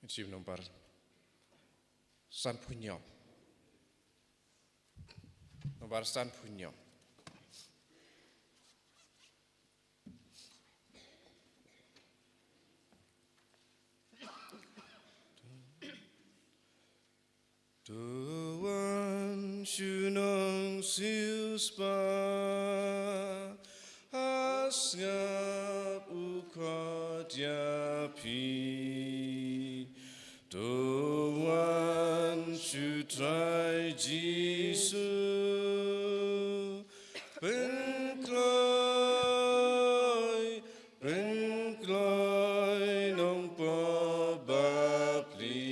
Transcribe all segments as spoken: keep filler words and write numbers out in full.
Shim nombar sanphew hynñiew. Nombar sanphew hynñiew. To wan shu nong siewspah, ha sngap u khot ïa phi. To wan shu Trai Jisu, pynkloi, pynkloi nongpop bapli.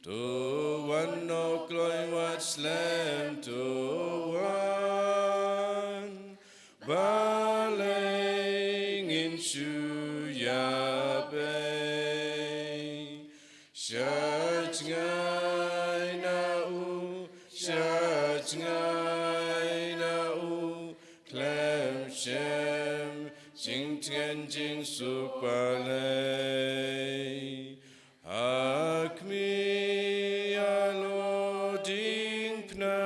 To wan, O kloi wat slem, to wan. Balei ngin shu ïabei? Sha jngai na u, sha jngai na u, khlem shem jingtngen jingsuk balei. Ha khmih ïa la diengphna,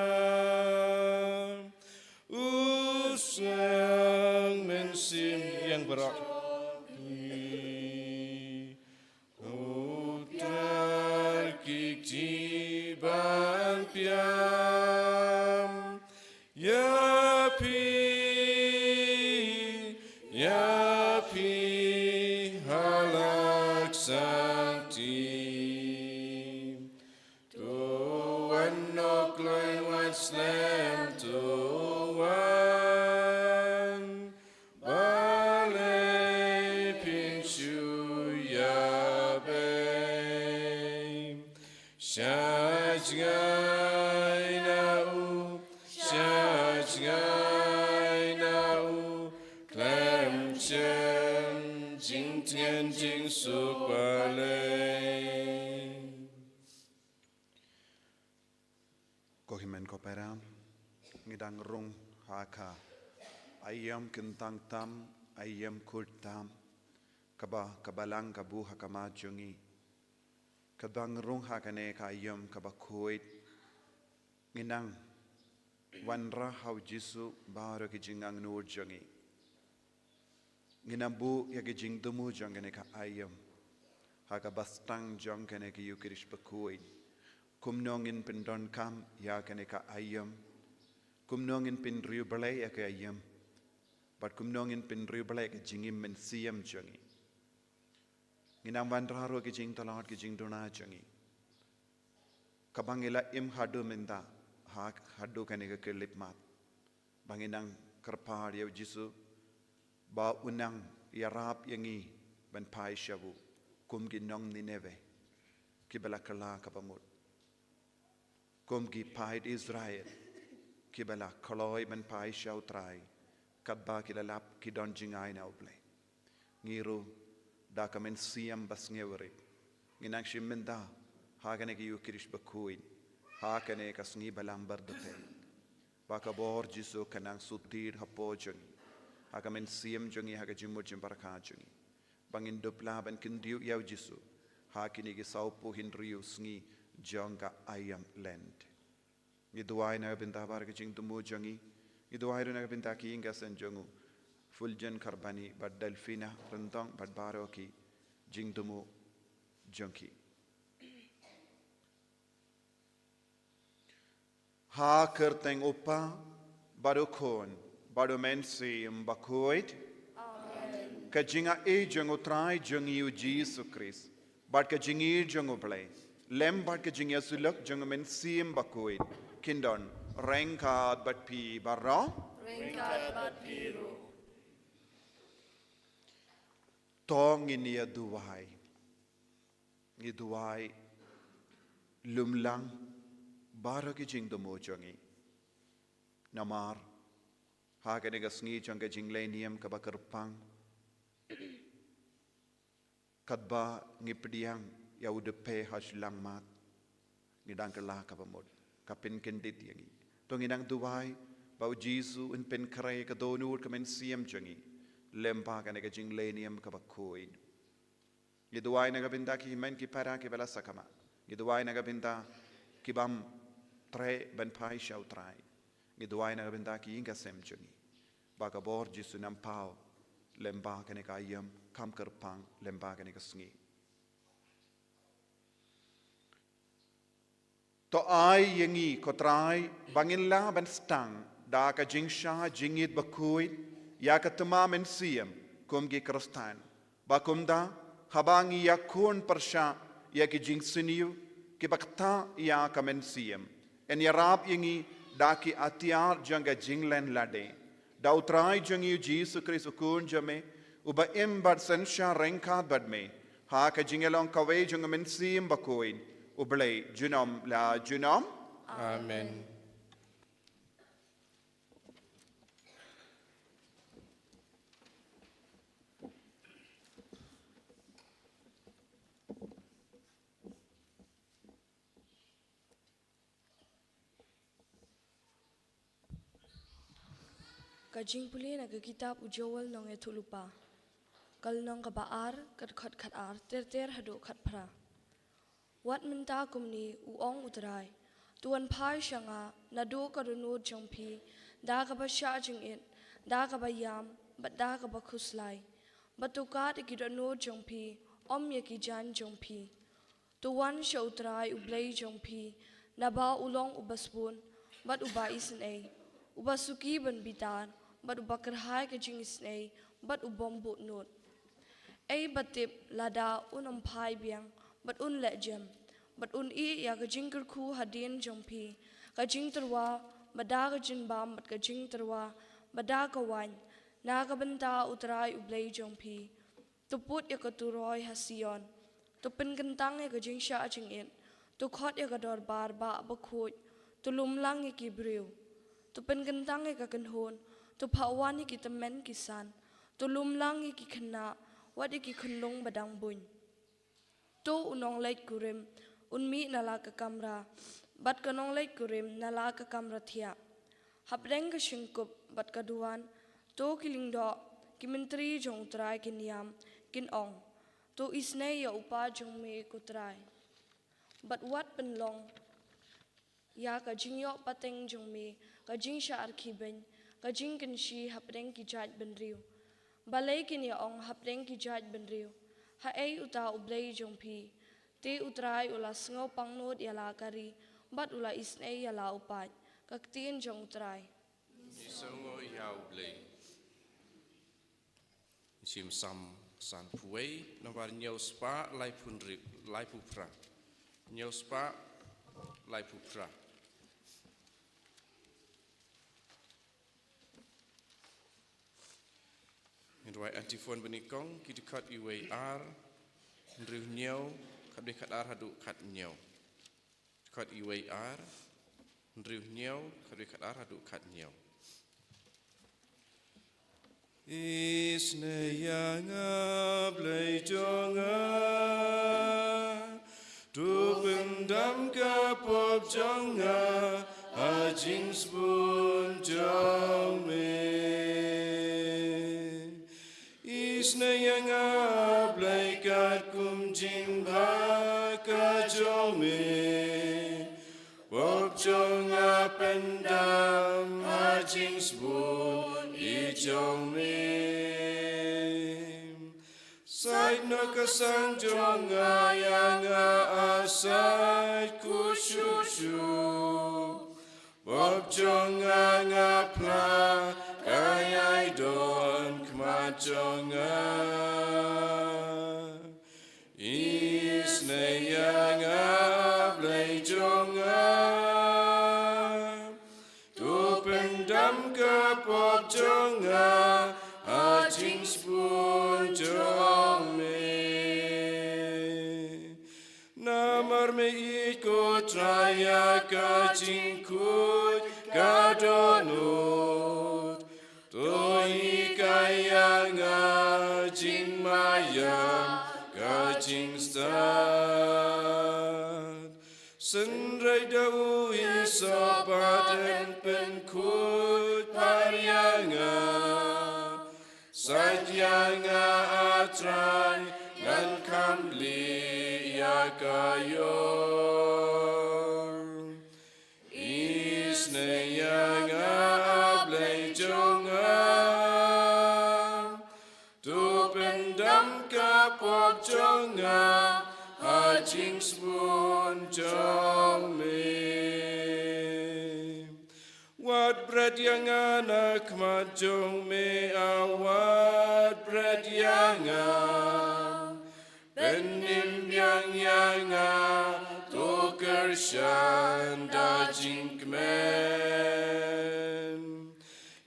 u Sngewthuh Mynsiem ïeng baroh. Uktar ki kti ban pynïap ïa phi, ïa phi ha la ka shakri. To wan, O kloi wat slem, to wan. Balei phin shu ïabei? Sha jngai na u, sha jngai na u, khlem shem jingtngen jingsuk balei. Ko hynmen ko para, ngi dang rung ha ka aïom kyntang tam, aïom kut tam, kaba ka Balang ka buh ha khmat jong ngi. Ka dang rung ha kane ka aïom kaba khuid, ngi nang wanrah ha u Jisu baroh ki jingangnud jong ngi. Ngi nang buh ïa ki jingthmu jong kane ka aïom ha kaba sdang jong kane ka Ïukharist bakhuid. Kumno ngin pyndonkam ïa kane ka aïom? Kumno ngin pynriewblei ïa ka aïom? Bad kumno ngin pynriewblei ïa ka jingim mynsiem jong ngi? Ngi nang wanrah ruh ki jingtlot, ki jingduna jong ngi. Kaba ngi la im haduh mynta, ha, haduh kane ka khyllipmat. Ba ngi nang kyrpad ïa u Jisu, ba un nang ïarap ïa ngi ban phai sha u, kum ki nong Nineveh, kiba la kylla kaba mut. Kum ki paid Israel, kiba la kloi ban phai sha u Trai, katba ki la lap ki don jngai na u Blei. Ngi ruh, da ka mynsiem basngew rit, ngi nang shim mynta ha kane ka Ïukharist bakhuid, ha kane ka sngi Balang Bardpep. Ba ka bor Jisu kan nang shu tied hapoh jong ngi, ha ka mynsiem jong ngi, ha ka jingmut jingpyrkhat jong ngi. Ba ngin dup lah ban kyntiew ïa u Jisu ha kine ki sawphew hynriew sngi jong ka aïom Lent. Ngi duwai na ka bynta baroh ki jingthmu jong ngi. Ngi duwai ruh na ka bynta ki ïing ki sem jong u Fulgen Kharbani bad Delfina Ryntong bad baroh ki jingthmu jong ki. Ha ka kyrteng u Kpa, bad u Khun, bad u Mynsiem Bakhuid. Amen. Ka jingïeit jong u Trai jong ngi u Jisu Khrist, bad ka jingïeit jong u Blei, lem bad ka jingïasyllok jong u Mynsiem Bakhuid, kin don ryngkat bad phi baroh. Ryngkat bad phi ruh. To ngin ïa duwai. Ngi duwai lum lang baroh ki jingthmu jong ngi. Namar ha kane ka sngi jong ka jinglehniam kaba kyrpang, katba ngi pdiang ïa u dpei ha shyllangmat, ngi dang kylla kaba mut, ka pynkyndit ïa ngi. To ngin nang duwai ba u Jisu un pynkhreh ka dohnud ka mynsiem jong ngi lem bad kane ka jinglehniam kaba khuid. Ngi duwai na ka bynta ki hynmen ki para kiba la sakma. Ngi duwai na ka bynta ki bym treh ban phai sha U Trai. Ngi duwai na ka bynta ki ïing ki sem jong ngi. Ba ka bor Jisu un ym paw lem bad kane ka aïom, kam kyrpang lem bad kane ka sngi. To ai ïa ngi, ko Trai, ba ngin lah ban sdang da ka jingshah jingit bakhuid ïa ka thma mynsiem kum ki Khristan. Ba kumta, haba ngi ïakhun pyrshah ïa ki jingsniew kiba ktah ïa ka mynsiem, yn ïarap ïa ngi da ki atiar jong ka jinglen lade. Da U Trai jong ngi U Jisu Khrist U Khun jong me, uba im bad synshar ryngkat bad me ha ka jingïalong kawei jong U Mynsiem Bakhuid, U Blei junom la junom. Amen. Ka jingpule na ka kitab U Joel nongïathuhlypa. Ka lynnong kaba ar, ka dkhot khatar ter ter haduh khatphra. Wat mynta kumne, u ong U Trai, to wan phai sha nga naduh ka dohnud jong phi da kaba shah jingit, da kaba ïam, bad da kaba khuslai. Bad to kad ïa ki dohnud jong phi, ym ïa ki jaiñ jong phi. To wan sha U Trai U Blei jong phi, naba u long uba sbun bad uba isynei, uba suki ban bitar bad uba kyrhai ka jingisynei bad u bym buh nud. Ei ba tip lada un ym phai biang bad un leh jem, bad un ïeh ïa ka jingkyrkhu hadien jong phi, ka jingtyrwa, bad da ka jingbam bad ka jingtyrwa, bad da ka waiñ, na ka bynta U Trai U Blei jong phi. To put ïa ka turoi ha Sion. To pynkyntang ïa ka jingshah jingit. To khot ïa ka dorbar bah bakhuid. To lumlang ïa ki briew. To pynkyntang ïa ka kynhun. To phah wan ïa ki tymmen ki san. To lumlang ïa ki khynnah, wat ïa ki khunlung ba dang buiñ. To u nongleit kurim un mih na la ka kamra, bad ka nongleit kurim na la ka kamra thiah. Hapdeng ka shynkup bad ka duwan, to ki lyngdoh, ki myntri jong U Trai kin ïam, kin ong, to isynei ïa u pa jong me, ko Trai. Bad wat pynlong ïa ka jingïoh pateng jong me, ka jingshah rkhie beiñ, ka jingkynshi hapdeng ki jaid bynriew. Balei kin ïa ong hapdeng ki jaid bynriew, haei uta U Blei jong phi? Te U Trai u la sngewpangnud ïa la ka ri, bad u la isynei ïa la u paid. Ka ktien jong U Trai. Ngi sngewnguh ïa U Blei. Shim Salm sanphew wei, nombar hynñiew spah laiphew hynriew, laiphew phra. Hynñiew spah laiphew phra. Ngin duwai antiphon banyngkong, ki dkhot iwei ar, hynriew hynñiew, khatlai khatar haduh khathynñiew. Dkhot iwei ar, hynriew hynñiew, khatlai khatar haduh khathynñiew. Isynei ïa nga, Blei jong nga, to pyndam ka pop jong nga ha jingsbun jong me. Isynei ïa nga, Blei, katkum jingbha ka jong me. Pop jong nga pyndam ha jingsbun i jong me. Sait noh ka sang jong nga ïa nga, a sait khuid shuh shuh. Pop jong nga nga phla, ka ïai don khmat jong nga. Isynei ïa nga, Blei jong nga, to pyndam ka pop jong nga ha jingsbun jong me. Namar me ïeit, ko Trai, ïa ka jingkhuid ka dohnud. To hikai ïa nga jingmaïam ka jingstad. Synreit da u hisop bad yn pynkhuid pat ïa nga. Sait ïa nga, a Trai, kan kham lieh ïa ka ïor. Isynei ïa nga, A Blei jong nga, to pyndam ka pop jong nga ha jingsbun jong me. Wat bret ïa nga na khmat jong me, A, wat bret ïa nga. Pynim biang ïa nga, to kyrshan da jingkmen.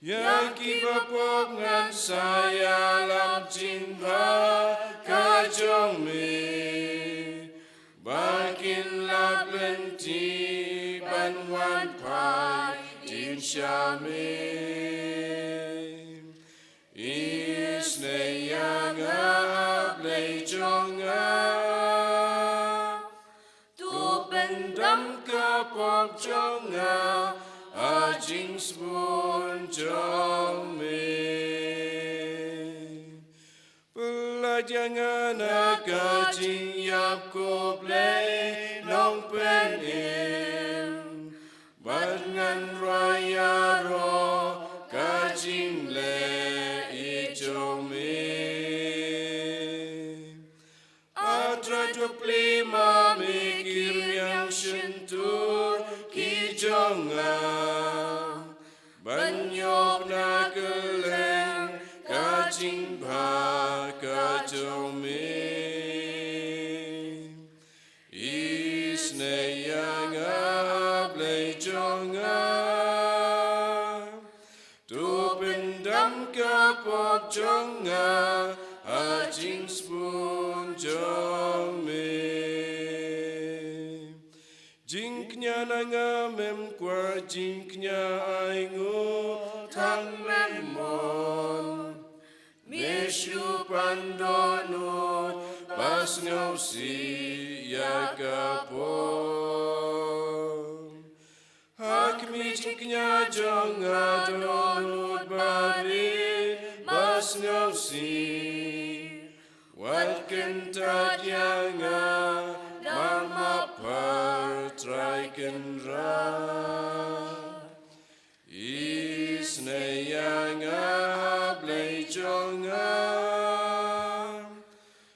Ïa kiba pop ngan sa ïalam jingbha ka jong me, ba kin lap lynti ban wan phai dien sha me. Isynei ïa nga, A Blei jong nga, to pyndam ka pop jong nga ha jingsbun jong me. Pynlait ïa nga na ka jingïap, ko Blei nongpynim, bad ngan rai ïaroh ka jingleh jong me. A Trai, to plie ma me ki rmiang shyntur ki jong nga, ban ïoh na kylleng ka jingbha ka jong me. Isynei ïa nga, A Blei jong nga, to pyndam ka pop jong nga ha jingsbun jong me. Jingkñia na nga mem kwah, jingkñia ai nguh tang mem mon. Me shu pan dohnud, ba sngewsih ïa ka pop. Ha khmih jingkñia jong nga, dohnud barit ba sngewsih. Wat kyntait ïa nga, namar map phar Trai Kynrad. Isynei ïa nga, A Blei jong nga,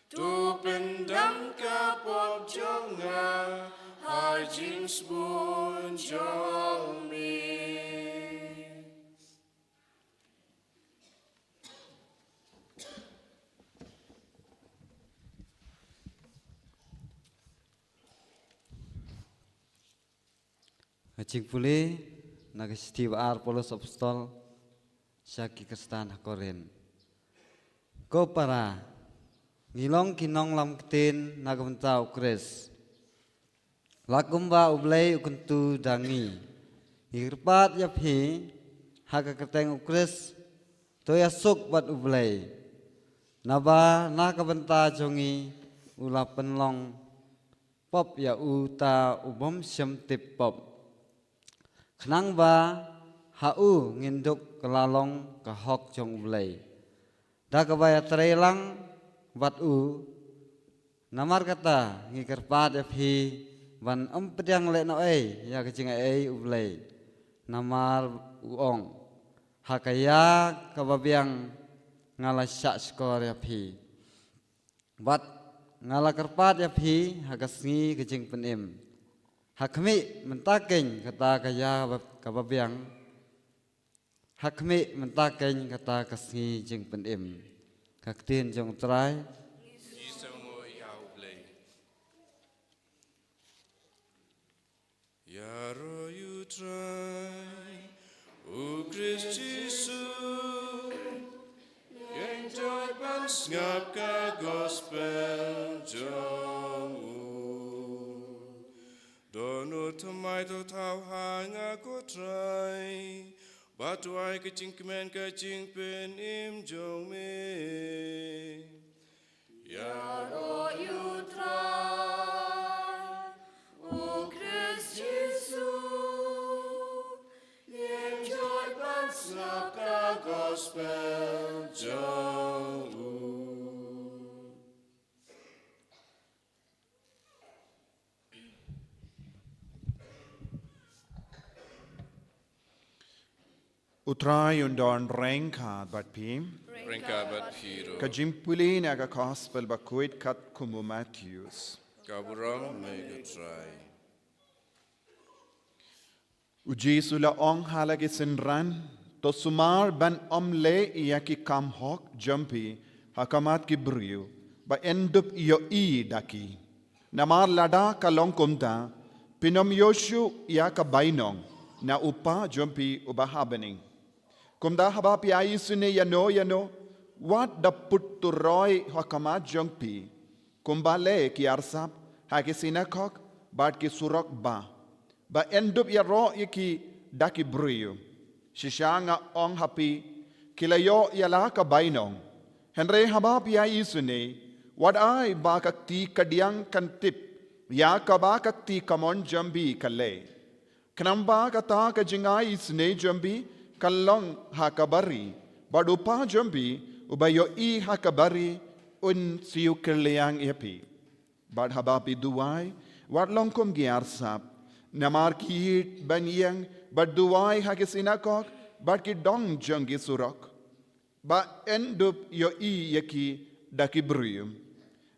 to pyndam ka pop jong nga ha jingsbun jong me. Ka jingpule na ka shithi ba ar Paulus Apostol sha ki Khristan ha Korinth. Ko para, ngi long ki nonglam ktien na ka bynta U Khrist, la kumba U Blei u kyntu da ngi. Ngi kyrpad ïa phi ha ka kyrteng U Khrist, to ïasuk bad U Blei. Naba na ka bynta jong ngi u la pynlong pop ïa uta u bym shym tip pop, khnang ba ha u ngin duh ka la long ka hok jong U Blei, da kaba ïatrei lang bad u. Namar kata ngi kyrpad ïa phi ban ym pdiang lehse noh ei ïa ka jingaiei U Blei. Namar u ong, ha ka ïa kaba biang nga la shah shkor ïa phi. Bad nga la kyrpad ïa phi ha ka sngi ka jingpynim. Ha khmih mynta keiñ kata ka ïa kaba biang. Ha khmih mynta keiñ kata ka sngi jingpynim. Ka ktien jong U Trai. Ngi sngewnguh ïa U Blei. Ïaroh ïa U Trai, U Khrist Jisu, ïeng jot ban sngap ka gospel jong u. Don u thymmai to thaw ha nga ko Trai, bad to ai ka jingkmen ka jingpynim jong me. Ïaroh ïa U Trai, U Khrist Jisu, ïeng jot ban sngap ka gospel jong u. U Trai un don ryngkat bad phi. Ryngkat bad phi ruh. Ka jingpule na ka Gospel bakhuid katkum u Mathaios. Ka burom ïa me ko Trai. U Jisu u la ong ha la ki synran, to sumar ban ym leh ïa ki kam hok jong phi ha khmat ki briew, ba yn dup ïohi da ki. Namar lada ka long kumta, phin ym ïoh shuh ïa ka bainong na u Kpa jong phi uba ha bneng. Kumta haba phi ai isynei ïano ïano, wat da put turoi ha khmat jong phi, kumba leh ki arsap ha ki sinakok bad ki surok bah, ba yn dup ïaroh ïa ki da ki briew. Shisha nga ong ha phi, ki la ïoh ïa la ka bainong. Hynrei haba phi ai isynei, wat ai ba ka kti kadiang kan tip ïa kaba ka kti kamon jong phi ka leh. Khnang ba kata ka jingai isynei jong phi kan long ha kaba ri, bad u Kpa jong phi uba ïohi ha kaba ri un siew kylliang ïa phi. Bad haba phi duwai, wat long kum ki arsap, namar ki ïeit ban ïeng bad duwai ha ki sinakok bad ki dong jong ki surok, ba yn dup ïohi ïa ki da ki briew.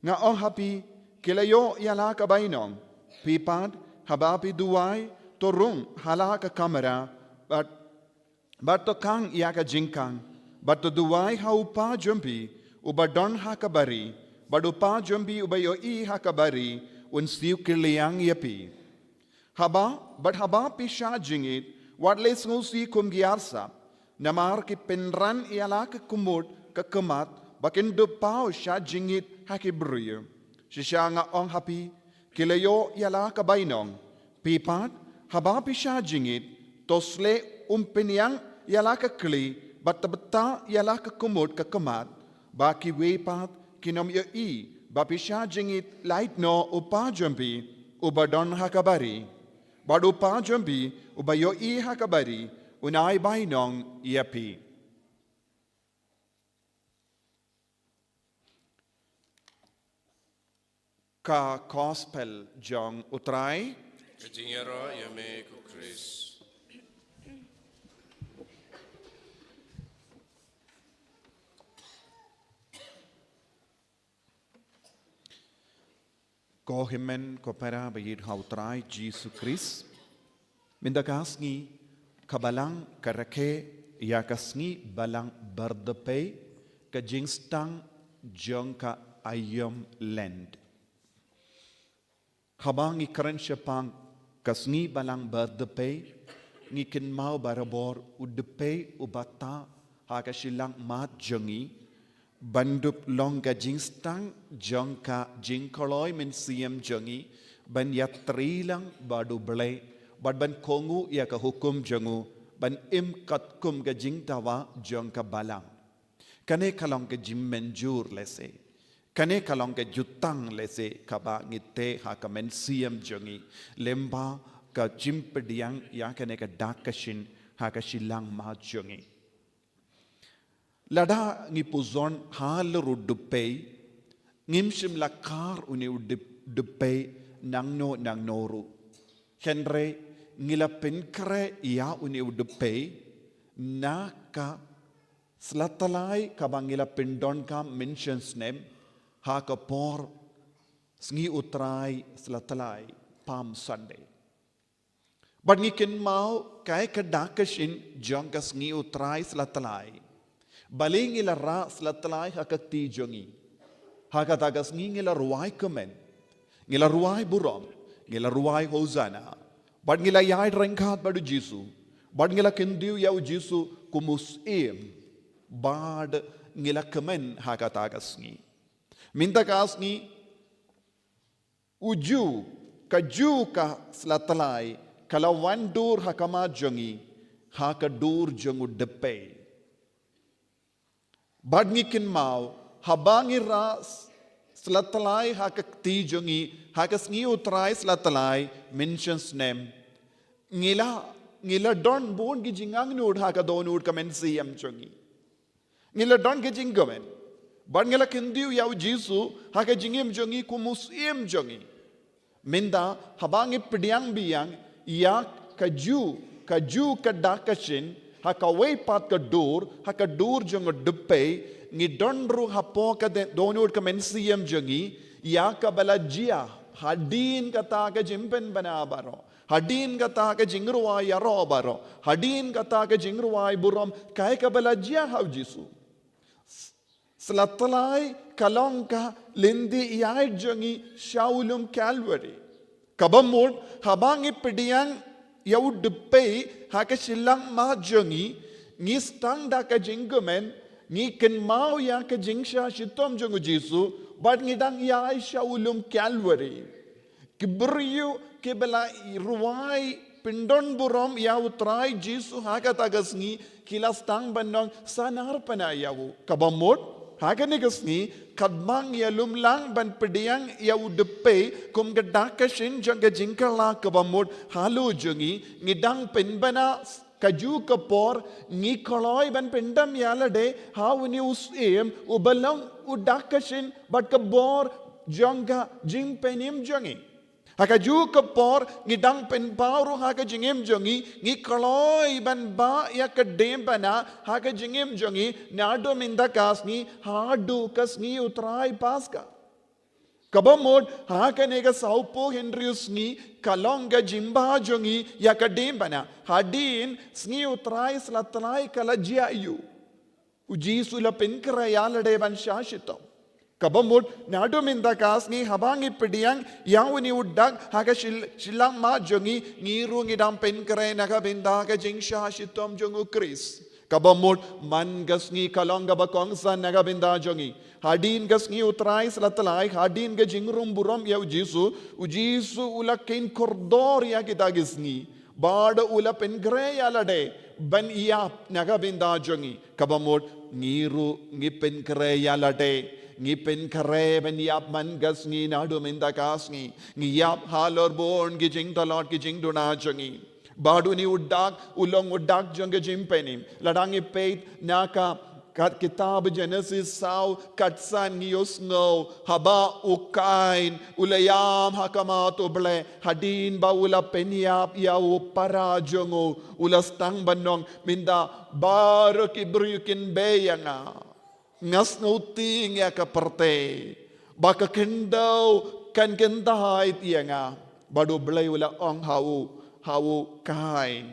Nga ong ha phi, ki la ïoh ïa la ka bainong. Phi pat, haba phi duwai, to rung ha la ka kamra bad bad to khang ïa ka jingkhang, bad to duwai ha u Kpa jong phi uba don ha kaba ri, bad u Kpa jong phi uba ïohi ha kaba ri un siew kylliang ïa phi. Haba, bad haba phi shah jingit, wat leh sngewsih kum ki arsap, namar ki pynran ïa la ka khmut ka khmat ba kin dup paw shah jingit ha ki briew. Shisha nga ong ha phi, ki la ïoh ïa la ka bainong. Phi pat, haba phi shah jingit, to sleh, um pynïang ïa la ka khlieh, bad to btah ïa la ka khmut ka khmat, ba kiwei pat kin ym ïohi ba phi shah jingit lait noh u Kpa jong phi uba don ha kaba ri, bad u Kpa jong phi uba ïohi ha kaba ri un ai bainong ïa phi. Ka Gospel jong u Trai. Ka jingïaroh ïa me ko Khrist. Ko hynmen ko para ba ïeit ha u Trai Jisu Khrist. Mynta ka sngi ka Balang ka rakhe ïa ka sngi Balang Bardpei, ka jingstang jong ka Aïom Lent. Haba ngi kren shaphang ka sngi Balang Bardpei, ngi kynmaw barabor u dpei uba tah ha ka shilliang mad jong ngi, ban dup long ka jingstang jong ka jingkloi mynsiem jong ngi, ban ïatrei lang bad u Blei, bad ban kohnguh ïa ka hukum jong u, ban im katkum ka jingdawa jong ka Balang. Kane ka long ka jingmynjur lehse. Kane ka long ka jutang lehse kaba ngi teh ha ka mynsiem jong ngi, lyngba ka jingpdiang ïa kane ka dak ka shin ha ka shilliang mad jong ngi. Lada ngi pyrshang halor u dpei, ngim shym la khar une u dp-, dpei nangno nangno ruh. Hynrei ngi la pynkhreh ïa une u dpei na ka slatlai kaba ngi la pyndonkam mynshem snem ha ka por sngi u Trai slatlai, Palm Sunday. Bad ngi kynmaw kaei ka dak ka shin jong ka sngi u Trai slatlai. Balei ngi la rah slatlai ha ka kti jong ngi? Ha kata ka sngi ngi la rwai kmen, ngi la rwai burom, ngi la rwai hosana. Bad ngi la ïaid ryngkat bad u Jisu. Bad ngi la kyntiew ïa u Jisu kum u Syiem. Bad ngi la kmen ha kata ka sngi. Mynta ka sngi, u ju, ka ju ka slatlai ka la wan dur ha khmat jong ngi ha ka dur jong u dpei. Bad ngi kynmaw, haba ngi rah s-, slatlai ha ka kti jong ngi ha ka sngi u Trai slatlai mynshem snem, ngi la, ngi la don bun ki jingangnud ha ka dohnud ka mynsiem jong ngi. Ngi la don ki jingkmen. Bad ngi la kyntiew ïa u Jisu ha ka jingim jong ngi kum u Syiem jong ngi. Mynta haba ngi pdiang biang ïa ka ju, ka ju ka dak ka shin Ha kawei pat ka dur, ha ka dur jong u dpei, ngi don ruh hapoh ka de-, dohnud ka mynsiem jong ngi, ïa kaba la jia, hadien kata ka jingpynbna baroh, hadien kata ka jingrwai ïaroh baroh, hadien kata ka jingrwai burom, kaei kaba la jia ha u Jisu. Sa la tlai ka long ka lynti ïaid jong ngi sha u lum Kalbari. Kaba mut, haba ngi pdiang ïa u dpei ha ka shiliangmat jong ngi, ngi sdang da ka jingkmen, ngi kynmaw ïa ka jingshah shitom jong u Jisu, bad ngi dang ïaid sha u lum Kalbari. Ki briew kiba la rwai pyndon burom ïa u Trai Jisu ha kata ka sngi, ki la sdang ban ong, sa narpana ïa u. Kaba mut, ha kane ka sngi, katba ngi ïalum lang ban pdiang ïa u dpei kum ka dak ka shin jong ka jingkylla, kaba mut, halor jong ngi, ngi dang pynbna kajuh ka por, ngi kloi ban pyndem ïalade ha une u Syiem uba long u dak ka shin bad ka bor jong ka jingpynim jong ngi. Ha kajuh ka por, ngi dang pynpaw ruh ha ka jingim jong ngi, ngi kloi ban bah ïa ka diengphna ha ka jingim jong ngi, naduh mynta ka sngi haduh ka sngi u Trai Paska. Kaba mut, ha kane ka sawphew hynriew sngi, ka long ka jingbah jong ngi ïa ka diengphna. Hadien, sngi u Trai sa la tlai ka la jia aiu? U Jisu u la pynkhreh ïalade ban shah shitom. Kaba mut, naduh mynta ka sngi haba ngi pdiang ïa une u dak ha ka shil-, shiliangmat jong ngi, ngi ruh ngi dang pynkhreh na ka bynta ka jingshah shitom jong u Khrist. Kaba mut, man ka sngi ka long kaba kongsan na ka bynta jong ngi. Hadien ka sngi u Trai sa la tlai, hadien ka jingrung burom ïa u Jisu, u Jisu u la kheiñ kordor ïa kita ki sngi. Bad u la pynkhreh ïalade ban ïap na ka bynta jong ngi. Kaba mut, ngi ruh ngi pynkhreh ïalade, ngi pynkhreh ban ïap man ka sngi naduh mynta ka sngi. Ngi ïap halor bun ki jingtlot ki jingduna jong ngi. Bad une u dak u long u dak jong ka jingpynim. Lada ngi peit na ka, ka kitab Jenesis saw khatsan, ngi ïohsngew haba u Kain u la ïam ha khmat u Blei, hadien ba u la pynïap ïa u para jong u, u la sdang ban ong, mynta baroh ki briew kin bei ïa nga. Nga sngew tieng ïa ka pyrthei, ba ka khyndew kan kyntait ïa nga. Bad u Blei u la ong ha u, ha u Kain,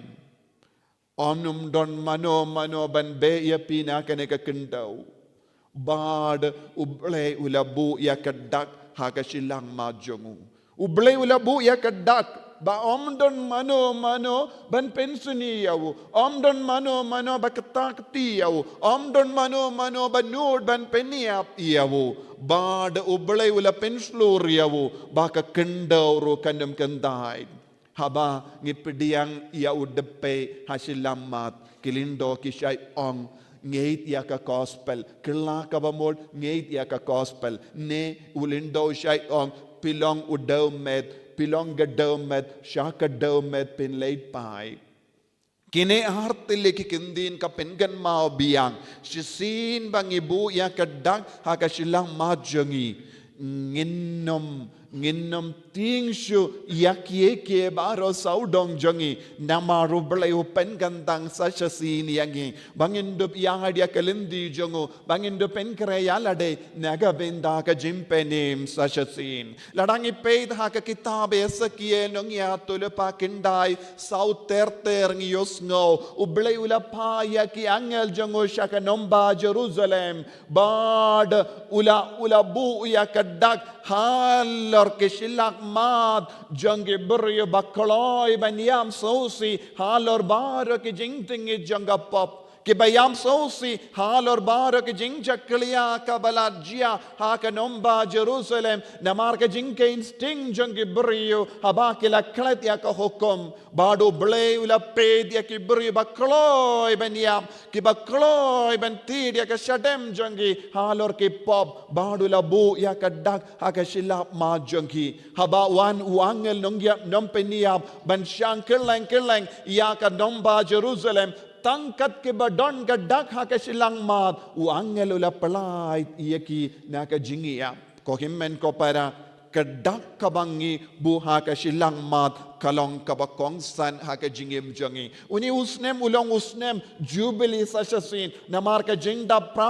ym don mano mano ban beh ïa phi na kane ka khyndew. Bad u Blei u la buh ïa ka dak ha ka shiliang mat jong u. U Blei u la buh ïa ka dak ba ym don mano mano ban pynsuni ïa u, ym don mano mano ba kata kti ïa u, ym don mano mano ba nud ban pynïap ïa u. Bad u Blei u la pynshlur ïa u ba ka khyndew ruh kan ym kyntait. Haba ngi pdiang ïa u dpei ha shiliang mat, ki lyngdoh ki shait ong, ngeit ïa ka gospel. Kylla kaba mut, ngeit ïa ka gospel. Ne u lyngdoh u shait ong, phi long u dewmet, phi long ka dewmet, sha ka dewmet phin leit phai. Kine ar tylli ki kyntien ka pynkynmaw biang. Shisien ba ngi buh ïa ka dak ha ka shiliang mat jong ngi, ngin ym, ngin ym tieng shuh ïa kiei kiei baroh sawdong jong ngi. Namar u Blei u pynkyntang sa shisien ïa ngi ba ngin dup ïaid ïa ka lynti jong u, ba ngin dup pynkhreh ïalade na ka bynta ka jingpynim sa shisien. Lada ngi peit ha ka kitab Esekiel nongïathuhlypa khyndai, saw ter ter ngi ïohsngew, u Blei u la phah ïa ki angel jong u sha ka nongbah Jerusalem. Bad u la, u la buh ïa ka dak halor ki shiliang mat jong ki briew ba kloi ban ïam sngewsih halor baroh ki jingtngit jong ka pop. Kiba ïam sngewsih halor baroh ki jingjakhlia kaba la jia ha ka nongbah Jerusalem. Namar ka jingkheiñ sting jong ki briew haba ki la klet ïa ka hukum. Bad u Blei u la peit ïa ki briew ba kloi ban ïam, kiba kloi ban tied ïa ka shadem jong ki halor ki pop. Bad u la buh ïa ka dak ha ka shiliang mat jong ki. Haba wan u angel nongïap nongpynïap ban shang kylleng kylleng ïa ka nongbah Jerusalem, tang kat kiba don ka dak ha ka shiliang mat, u angel u la pyllait ïa ki na ka jingïap. Ko hynmen ko para, Ka dak kaba ngi buh ha ka shilliang mat ka long kaba kongsan ha ka jingim jong ngi. Une u snem u long u snem Jubili Sasashin, namar ka jingdap phra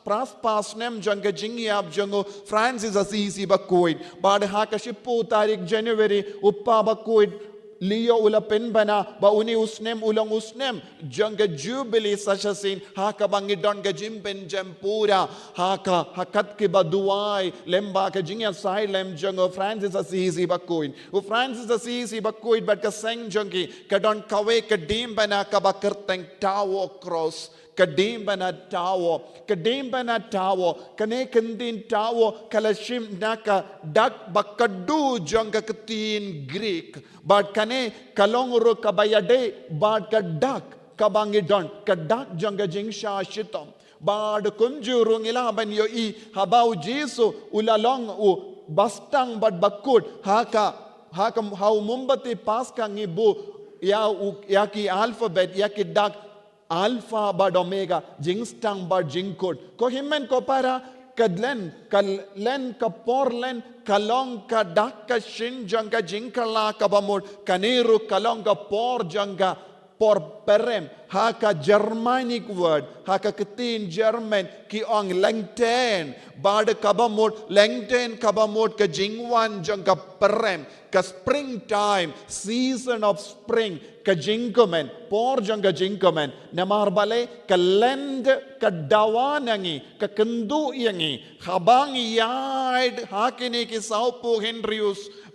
phra spah snem jong ka jingïap jong u Francis Assisi bakhuid. Bad ha ka shiphew tarik January u Kpa bakhuid Leo u la pynbna ba une u snem u long u snem jong ka Jubili Sasashin, ha kaba ngi don ka jingpynjem pura ha ka, ha ka dak kaba duwai lyngba ka jingïasaid lem jong u Francis Assisi bakhuid. U Francis Assisi bakhuid bad ka seng jong ki ka don kawei ka diengphna kaba kyrteng Tower Cross. Ka diengphna Tower, ka diengphna Tower, kane ka ktien Tower ka la shim na ka dak ba khatduh jong ka ktien Greek. Bad kane ka long ruh kaba ïadei bad ka dak kaba ngi don, ka dak jong ka jingshah shitom. Bad kumjuh ruh ngi lah ban ïohi haba u Jisu u la long u ba sdang bad ba kut, ha ka, ha ka, ha u mombati Paska ngi buh ïa u, ïa ki alphabet, ïa ki dak Alpha bad Omega, jingsdang bad jingkut. Ko hynmen ko para, ka len, ka len, ka por len ka long ka dak ka shin jong ka jingkylla kaba mut. Kane ruh ka long ka por jong ka por pyrem. Ha ka Germanic word, ha ka ktien German ki ong Lenten. Bad kaba mut, Lenten kaba mut ka jingwan jong ka pyrem, ka springtime, season of spring, ka jingkmen, por jong ka jingkmen. Namar balei? Ka Lent ka dawa na ngi, ka kynduh ïa ngi. Haba ngi ïaid ha kine ki sawphew hynriew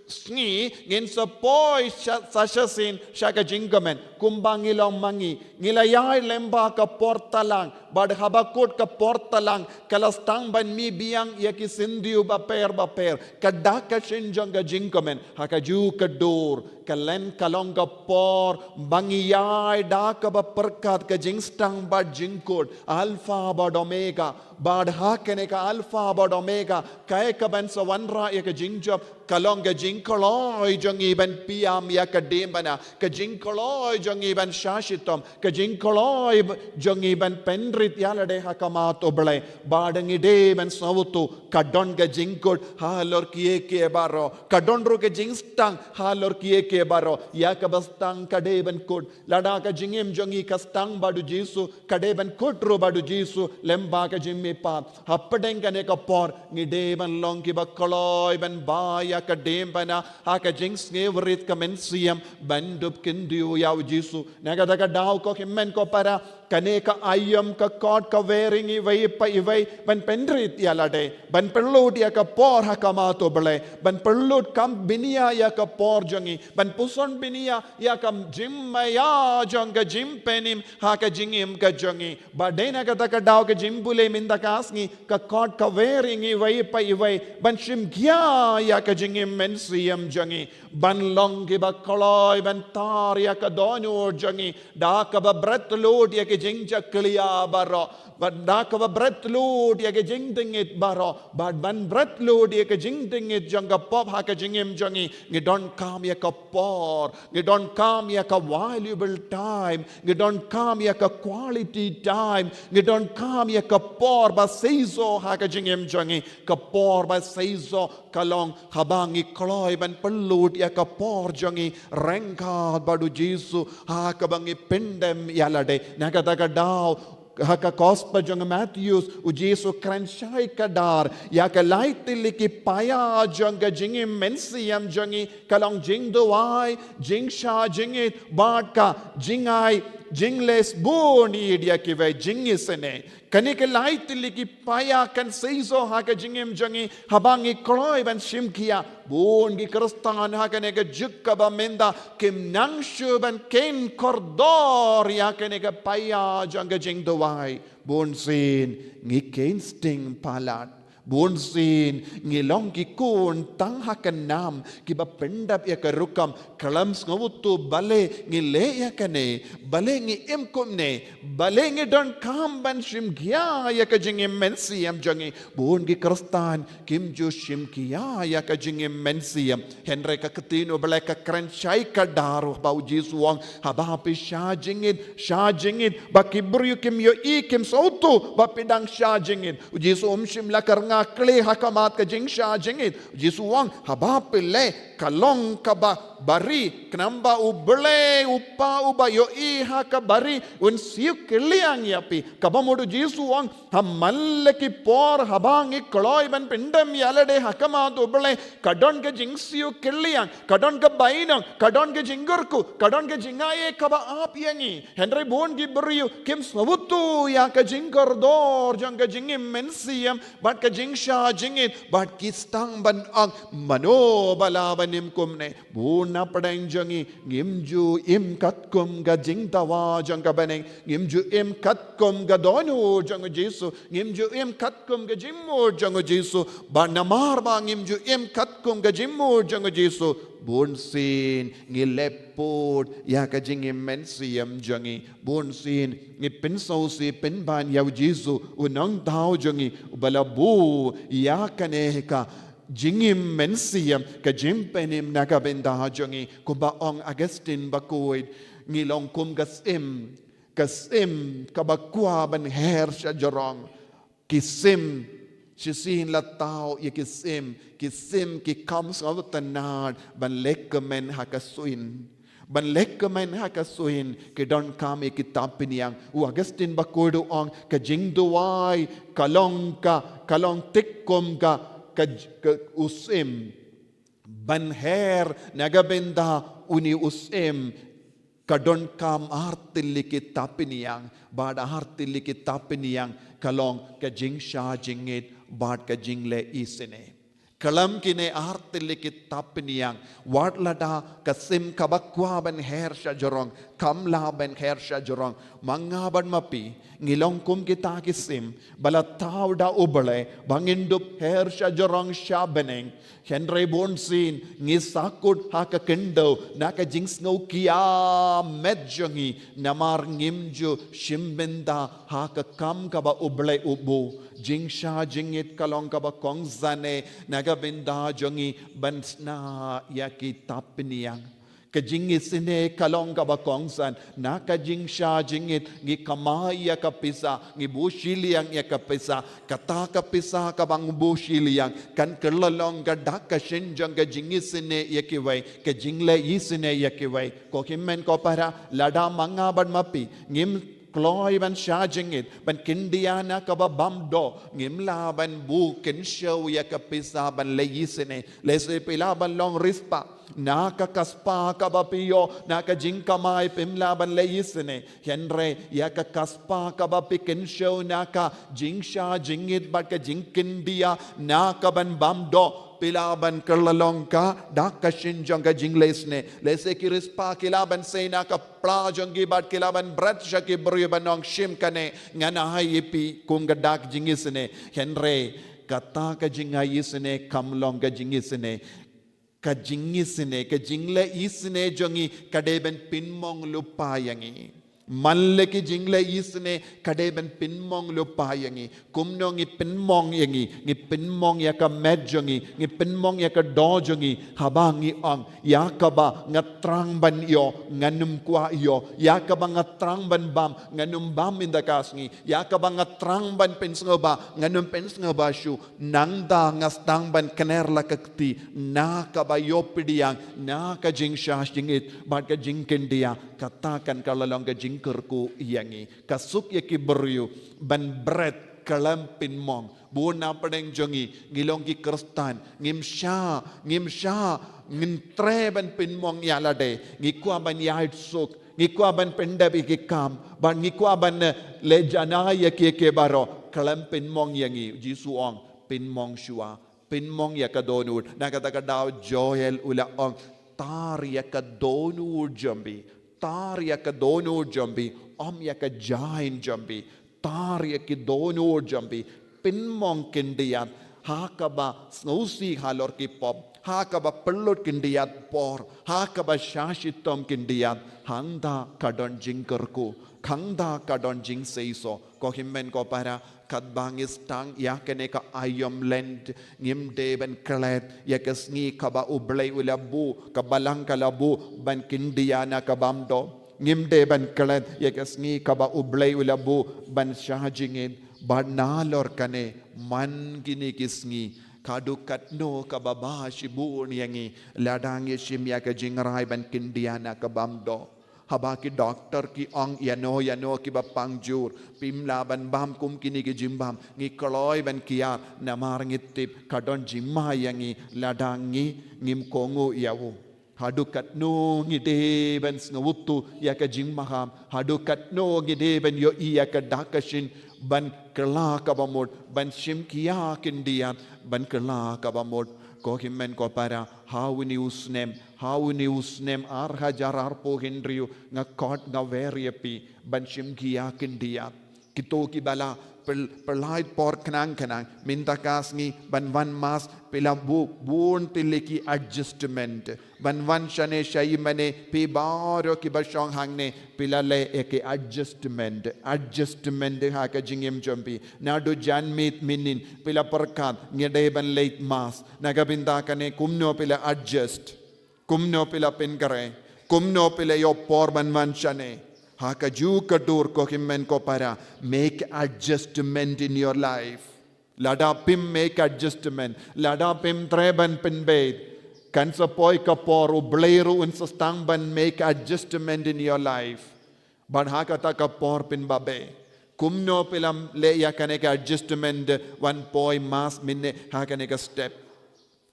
sngi, ngin sa poi sha, sa shisien sha ka jingkmen. Kumba ngi long ma ngi, ngi la ïaid lyngba ka por tlang, bad haba kut ka por tlang ka la sdang ban mih biang ïa ki syndiew bapher bapher. Ka dak ka shin jong ka jingkmen, ha kajuh ka dur ka Lent ka long ka por ba ngi ïaid da kaba pyrkhat ka jingsdang bad jingkut, Alpha bad Omega. Bad ha kane ka Alpha bad Omega, kaei kaban sa wanrah ïa ka jingjop? Ka long ka jingkloi jong ngi ban pynïap ïa ka diengphna, ka jingkloi jong ngi ban shah shitom, ka jingkloi jong ngi ban pynrit ïalade ha khmat U Blei. Bad ngi dei ban sngewthuh, ka don ka jingkut halor kiei kiei baroh, ka don ruh ka jingsdang halor kiei kiei baroh. Ïa kaba sdang ka dei ban kut. Lada ka jingim jong ngi ka sdang bad U Jisu, ka dei ban kut ruh bad U Jisu lyngba ka jingmihpat. Hapdeng kane ka por ngi dei ban long kiba kloi ban bai ïa ka diengphna ha ka jingsngewrit ka mynsiem, ban dup kyntiew ïa U Jisu. Na kata ka daw, ko hynmen ko para, kane ka aïom ka kot ka wer ïa ngi iwei pa iwei ban pynrit ïalade, ban pynlut ïa ka por ha khmat U Blei, ban pynlut kam bniah ïa ka por jong ngi, ban puson bniah ïa ka jingmaïa jong ka jingpynim ha ka jingim ka jong ngi. Bad dei na kata ka daw ka jingbulei mynta ka sngi, ka kot ka wer ïa ngi iwei pa iwei ban shim khia ïa ka jingim mynsiem jong ngi, ban long kiba kloi ban tar ïa ka dohnud jong ngi da kaba bret lut ïa ka jingjakhlia baroh, bad da kaba bret lut ïa ka jingdngit baroh, bad ban bret lut ïa ka jingdngit jong ka pop ha ka jingim jong ngi. Ngi donkam ïa ka por, ngi donkam ïa ka valuable time, ngi donkam ïa ka quality time, ngi donkam ïa ka por ba seisoh ha ka jingim jong ngi. Ka por ba seisoh ka long haba ngi kloi ban pynlut ïa ka por jong ngi ryngkat bad U Jisu ha kaba ngi pyndem ïalade. Na kata ka daw, ha ka Gospel jong u Mathaios, U Jisu kren shai kdar ïa ka lai tylli ki paia jong ka jingim mynsiem jong ngi, ka long jingduwai, jingshah jingit, bad ka jingai jingleh bun ïa kiwei jingisynei. Kane ka lai tylli ki paia kan seisoh ha ka jingim jong ngi haba ngi kloi ban shim khia. Bun ki Khristan ha kane ka juk kaba mynta kim nang shuh ban kheiñ kordor ïa kane ka paia jong ka jingduwai. Bunsien ngi kheiñ sting palat. Bunsien ngi long ki khun tang ha ka nam kiba pyndap ïa ka rukom, khlem sngewthuh balei ngi leh ïa kane, balei ngi im kumne, balei ngi donkam ban shim khia ïa ka jingim mynsiem jong ngi. Bun ki Khristan kim ju shim khia ïa ka jingim mynsiem. Hynrei ka ktien U Blei ka kren shai kdar, ba U Jisu u ong, haba phi shah jingit, shah jingit ba ki briew kim ïohi, kim sngewthuh ba phi dang shah jingit. U Jisu um shym la kren Akli ha khmat ka jingshah jingit. Jisu ong haba phi leh ka long kaba bari, khnang ba U Blei U Kpa uba ïohi ha ka bari un siew kylliang ïa phi. Kaba mut U Jisu ong ha man la ki por haba ngi kloi ban pyndem ïa lade ha khmat U Blei, ka don ka jingsiew kylliang, ka don ka bainong, ka don ka jingkyrkhu, ka don ka jingai kaba ap ïa ngi. Hynrei bun ki briew kim sngewthuh ïa ka jingkordor jong ka jingim mynsiem bad ka jingshah jingit, bad ki sdang ban ong, mano ba lah ban im kumne? Bun na pdeng jong ngi ngim ju im katkum ka jingdawa jong ka bneng, ngim ju im katkum ka dohnud jong U Jisu, ngim ju im katkum ka jingmut jong U Jisu. Bad namar ba ngim ju im katkum ka jingmut jong U Jisu, bunsien ngi leh pud ïa ka jingim mynsiem jong ngi. Bunsien ngi pynsngewsih pynban ïa U Jisu, U Nongthaw jong ngi, uba la buh ïa kane ka jingim mynsiem, ka jingpynim na ka bynta jong ngi. Kumba ong Augustine Bakhuid, ngi long kum ka syiem, ka syiem kaba kwah ban her shajrong. Ki syiem, shisien la thaw ïa ki syiem, ki syiem ki kham sngewtynnad ban lehkmen ha ka suin. Ban lehkmen ha ka suin, ki donkam ïa ki tapynïang. U Augustine Bakhuid u ong ka jingduwai ka long ka, ka long thik kum ka, ka, ka u syiem. Ban her na ka bynta une u syiem, ka donkam artylli ki tapynïang, bad artylli ki tapynïang ka long ka jingshah jingit bad ka jingleh isynei. Khlem kine artylli ki tapynïang, wat lada ka syiem kaba kwah ban her shajrong kam lah ban her shajrong, ma nga bad ma phi ngi long kum kita ki syiem ba la thaw da U Blei ba ngin dup her shajrong sha bneng. Hynrei bunsien ngi sahkut ha ka khyndew na ka jingsngewkhia met jong ngi, namar ngim ju shim bynta ha ka kam kaba U Blei u buh. Jingshah jingit ka long kaba kongsan eh na ka bynta jong ngi ban shna ïa ki tapynïang. Ka jingisynei ka long kaba kongsan. Na ka jingshah jingit ngi kamai ïa ka pisa, ngi buh shiliang ïa ka pisa. Kata ka pisa kaba ngi buh shiliang kan kylla long ka dak ka shin jong ka jingisynei ïa kiwei, ka jingleh isynei ïa kiwei. Ko hynmen ko para, lada ma nga bad ma phi ngim kloi ban shah jingit, ban kyndiah na kaba bam doh, ngim lah ban buh kynshew ïa ka pisa ban leh isynei. Lehse phi lah ban long riewspah na ka, ka spah kaba phi ïoh na ka jingkamai, phim lah ban leh isynei. Hynrei ïa ka, ka spah kaba phi kynshew na ka jingshah jingit bad ka jingkyndiah na ka ban bam doh, phi lah ban kylla long ka dak ka shin jong ka jingleh isynei. Lehse ki riewspah ki lah ban sei na ka pla jong ki bad ki lah ban bret sha ki briew ban ong, shim kane, ngan ai ïa phi kum ka dak jingisynei. Hynrei kata ka jingai isynei kam long ka jingisynei. Ka jingisynei, ka jingleh isynei jong ngi ka dei ban pynmong lypa ïa ngi. Man la ki jingleh isynei ka dei ban pynmong lypa ïa ngi. Kumno ngi pynmong ïa ngi? Ngi pynmong ïa ka met jong ngi, ngi pynmong ïa ka doh jong ngi haba ngi ong, ïa kaba nga thrang ban ïoh ngan ym kwah ïoh, ïa kaba nga thrang ban bam ngan ym bam ynda ka sngi, ïa kaba nga thrang ban pynsngewbha ngan ym pynsngewbha shuh. Nangta nga sdang ban kner la ka kti na kaba ïoh pdiang na ka jingshah jingit bad ka jingkyndiah. Kata kan kylla long ka jingkyrkhu ïa ngi. Ka suk ïa ki briew ban bret khlem pynmong. Bun na pdeng jong ngi ngi long ki Khristan, ngim shah, ngim shah, ngim treh ban pynmong ïa lade. Ngi kwah ban ïaid suk, ngi kwah ban pyndep ïa ki kam, bad ngi kwah ban, eh, leh janai ïa ki, ki baroh. Khlem pynmong ïa ngi. Jisu ong, pynmong shuwa, pynmong ïa ka dohnud. Na kata ka daw Joel u la ong, tar ïa ka dohnud jong phi, tar ïa ka dohnud jong phi, ym ïa ka jaiñ jong phi. Tar ïa ki dohnud jong phi, pynmong khyndiat ha kaba sngewsih halor ki pop, ha kaba pynlut khyndiat por, ha kaba shah shitom khyndiat. Hangta ka don jingkyrkhu, hangta ka don jingseisoh. Ko hynmen ko para, katba ngi sdang ïa kane ka Aïom Lent, ngim dei ban klet ïa ka sngi kaba U Blei u la buh, ka Balang ka la buh ban kyndiah na ka bam doh. Ngim dei ban klet ïa ka sngi kaba U Blei u la buh ban shah jingit. Bad nalor kane, man kine ki sngi, ka dei katno kaba bha shibun ïa ngi lada ngi shim ïa ka jingrai ban kyndiah na ka bym doh. Haba ki doktor ki ong ïano ïano kiba pang jur, phim lah ban bam kum kine ki jingbam, ngi kloi ban kiar, namar ngi tip ka don jingma ïa ngi lada ngi ngim kohnguh ïa u. Haduh katno ngi dei ban sngewthuh ïa ka jingmaham, haduh katno ngi dei ban ïohi ïa ka dak ka shin ban kylla kaba mut, ban shim ki ïa kyndiah ban kylla kaba mut. Ko hynmen ko para, ha une u snem, ha une u snem ar hajar arphew hynriew, nga khot nga wer ïa phi ban shim ki ïa kyndiah. Kito kiba la pyl-, pyllait por khnang khnang, mynta ka sngi ban wan mass, phi la buh bun tylli ki adjustment. Ban wan shane sha ïing mane, phi baroh kiba shong hangne, phi la leh ïa ki adjustment. Adjustment ha ka jingim jong phi. Naduh janmiet mynhynnin, phi la pyrkhat, nga dei ban leit mass. Na ka bynta kane kumno phi la adjust. Kumno phi la pynkhreh, kumno phi la ïoh por ban wan shane. Ha kajuh ka dur ko hynmen ko para, make adjustment in your life. Lada phim make adjustment, lada phim treh ban pynbeit, kan sa poi ka por U Blei ruh un sa sdang ban make adjustment in your life. Bad ha kata ka por phin babe. Kumno phi la leh ïa kane ka adjustment, wan poi mass mynne ha kane ka step.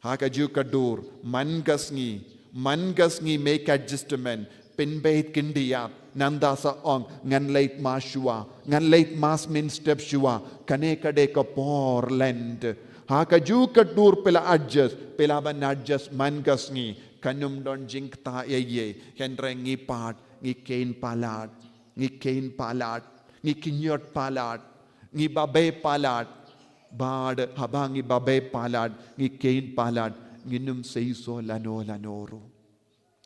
Ha kajuh ka dur, man ka sngi, man ka sngi make adjustment, pynbeit kyndiah, nangta sa ong, ngan leit mass shuwa, ngan leit mass mynstep shuwa, kane ka dei ka por Lent. Ha kajuh ka dur phi la adjust, phi lah ban adjust man ka sngi, kan ym don jingktah ei ei, hynrei ngi pat, ngi kheiñ palat, ngi kheiñ palat, ngi kynñiot palat, ngi babe palat. Bad haba ngi babe palat, ngi kheiñ palat, ngin ym seisoh lano lano ruh.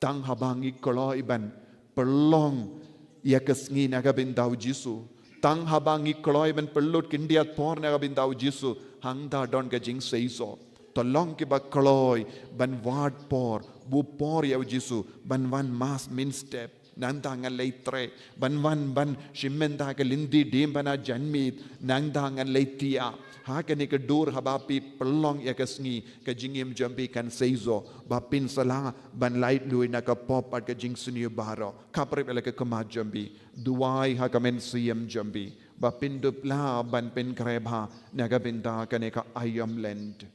Tang haba ngi kloi ban pynlong ïa ka sngi na ka bynta U Jisu. Tang haba ngi kloi ban pynlut khyndiat por na ka bynta U Jisu, hangta don ka jingseisoh. To long kiba kloi ban wad por, buh por ïa U Jisu, ban wan mass mynstep. Nangta ngan leit treh, ban wan ban shim mynta ka lynti dien bad na janmiet, nangta ngan leit thiah. Ha kane ka dur haba phi pynlong ïa ka sngi, ka jingim jong phi kan seisoh, ba phin sa lah ban laitluid na ka pop bad ka jingsniew baroh. Khapkhreh ïa la ka khmat jong phi, duwai ha ka mynsiem jong phi, ba phin dup lah ban pynkhreh bha na ka bynta kane ka aïom Lent.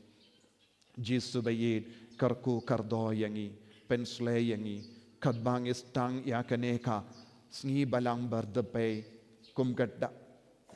Jisu ba ïeit, kyrkhu kyrdoh ïa ngi, pynshlei ïa ngi, katba ngi sdang ïa kane ka sngi Balang Bar Dpei, kum ka da-,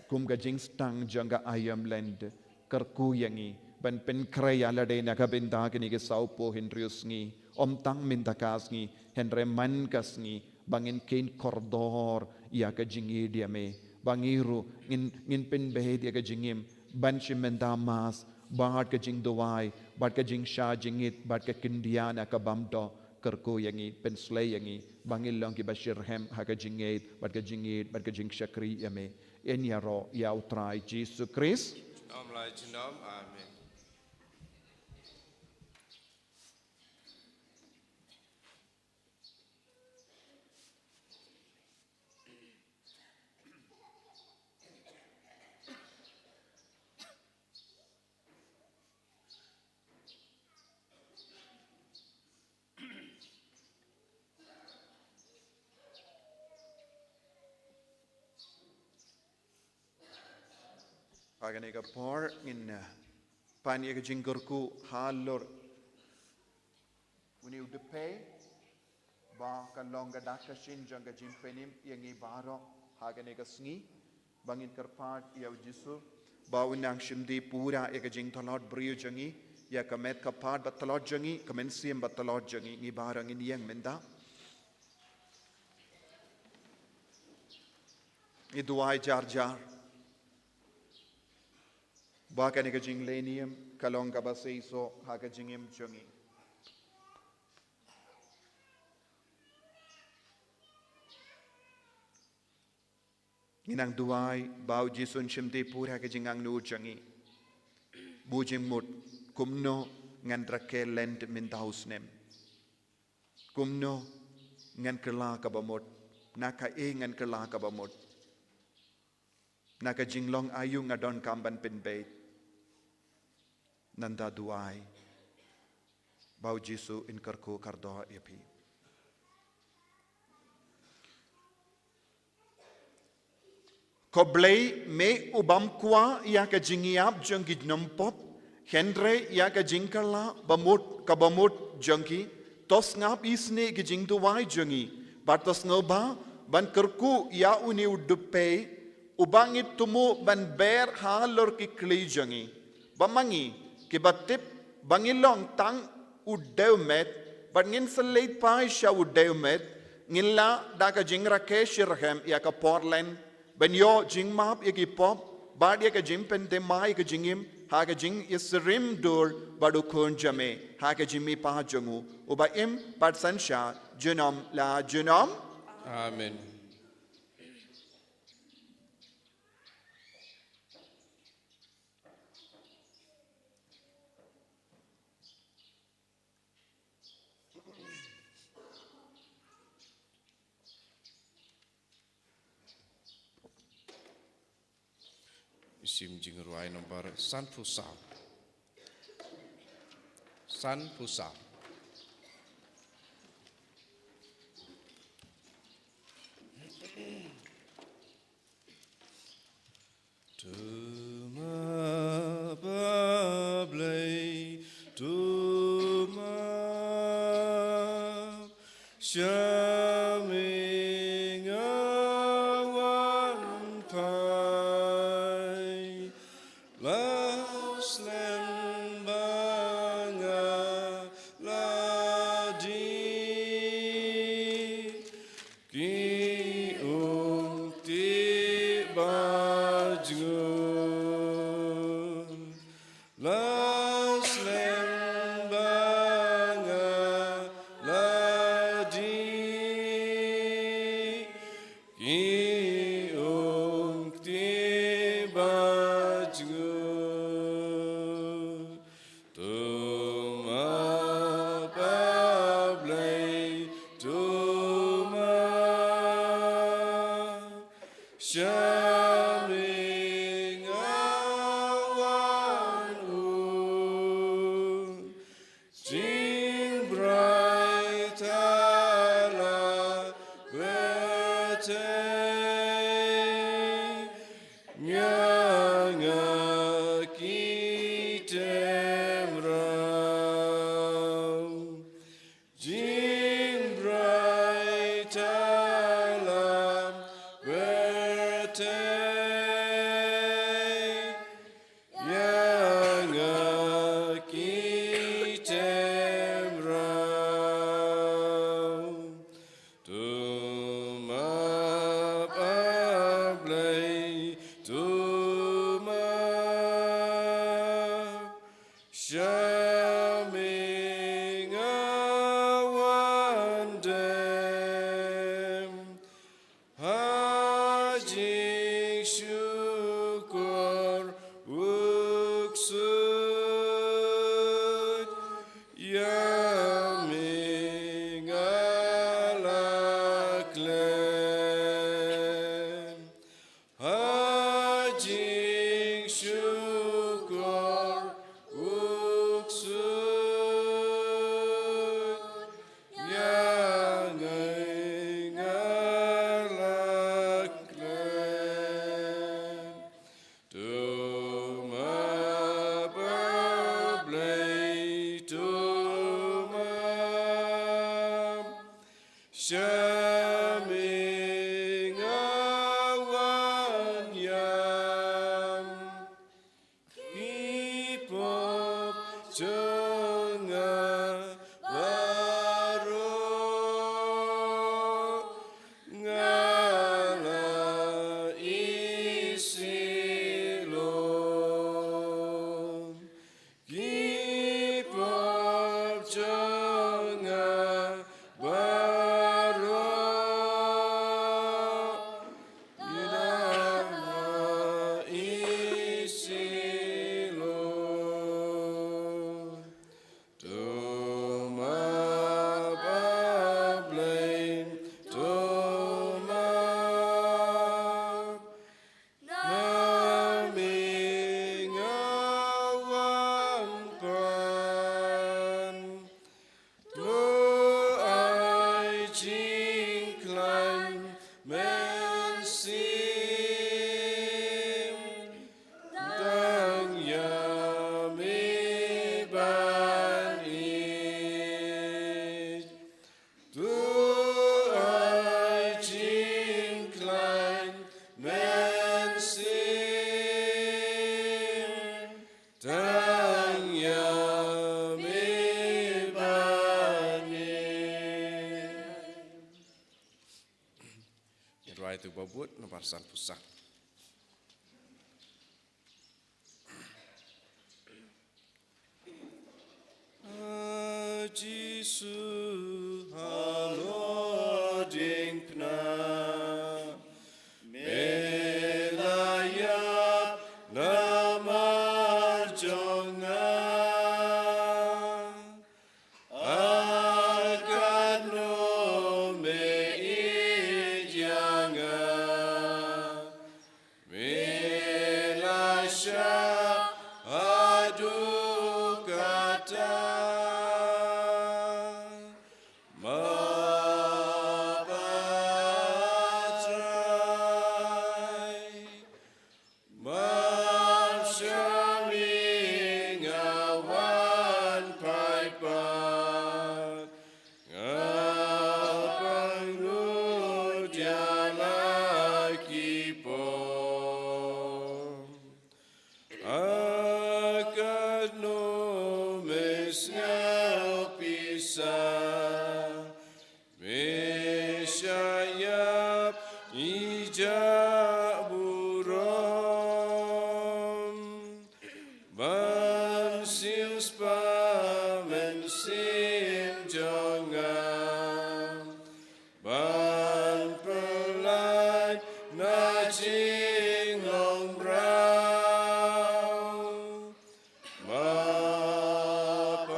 kum ka jingsdang jong ka aïom Lent, kyrkhu ïa ngi, ban pynkhreh ïa lade na ka bynta kine ki sawphew hynriew sngi, ym tang mynta ka sngi, hynrei man ka sngi, ba ngin kheiñ kordor ïa ka jingïeit ïa me, ba ngi ruh ngin, ngin pynbeit ïa ka jingim, ban shim mynta mass, bad ka jingduwai, bad ka jingshah jingit, bad ka khyndiat na ka bym doh, kyrkhu ïa ngi, pynshlei ïa ngi, ba ngin long kiba shitrhem ha ka jingïeit, bad ka jingïeit, bad ka jingshakri ïa me. Yn ïaroh ïa U Trai Jisu Khrist. Junom la junom, amen. Ha kane ka por ngin, eh, pan ïa ka jingkyrkhu halor une u dpei, ba kan long ka dak ka shin jong ka jingpynim ïa ngi baroh ha kane ka sngi, ba ngin kyrpad ïa U Jisu ba un nang shim dih pura ïa ka jingtlot briew jong ngi, ïa ka met ka phad ba tlot jong ngi, ka mynsiem ba tlot jong ngi. Ngi baroh ngin ïeng mynta. Ngi duwai jar jar. Ba kane ka jinglehniam ka long kaba seisoh ha ka jingim jong ngi. Ngi nang duwai ba U Jisu un shim dih pura ha ka jingangnud jong ngi. Buh jingmut, kumno ngan rakhe Lent mynta u snem. Kumno ngan kylla kaba mut, na kaei ngan kylla kaba mut. Na ka jinglong aïu nga donkam ban pynbeit? Nangta duwai ba u Jisu un kyrkhu kyrdoh ïa phi. Ko Blei, me u bym kwah ïa ka jingïap jong ki nongpop, hynrei ïa ka jingkylla bamut, ka bamut jong ki. To sngap isynei ki jingduwai jong ngi, bad to sngewbha ban kyrkhu ïa une u dpei, uba ngi thmu ban ber halor ki kli jong ngi. Ba ma ngi kiba tip ba ngi long tang u dewmet, bad ngin sa leit phai sha u dewmet, ngin lah da ka jingrakhe shitrhem ïa ka Portland ban ïoh jingmap ïa ki pop, bad ïa ka jingpynthymmai ïa ka jingim ha ka jingïasyriem dur bad u Khun jong me, ha ka jingmihpat jong u, uba im bad synshar junom la junom. Amen. Sim jingrwai number sanphew saw. Sanphew saw. To map, A Blei, to map, sha me nga wan phai, la slem ba nga la die. Ki ong tip ba jngut, la slem ba nga la die. Ki ong tip ba jngut. To map, A Blei, to map, sha me nga wan un. Jingbrai tala btei, nga nga ki tem raw. Jingbrai tala btei, nga nga ki tem raw. To map, A Blei, to map, sha me nga wan dem. Ha jingshukor u ksuid, ïa me nga la klet. Ha jingshukor u ksuid, ïa nga nga la klet. To map, A Blei, to map, sha me nga wan ïam. Ki pop jong nga baroh nga la isih lum. Ki pop jong nga baroh, ïa nga isih lum. To Te ba bud nambar sanphew san. A Jisu halor diengphna, me la ïap namar jong nga. A katno me ïeit ïa nga, me la shah haduh katta. Map, a Trai, map sha me, nga wan paidbah, nga pangnud ïa la ki pop. A katno me sngewbha, me shah ïap ïa i jah burom. Ban siewspah mynsiem jong nga, ban pyllait na jinglong mraw. Map, a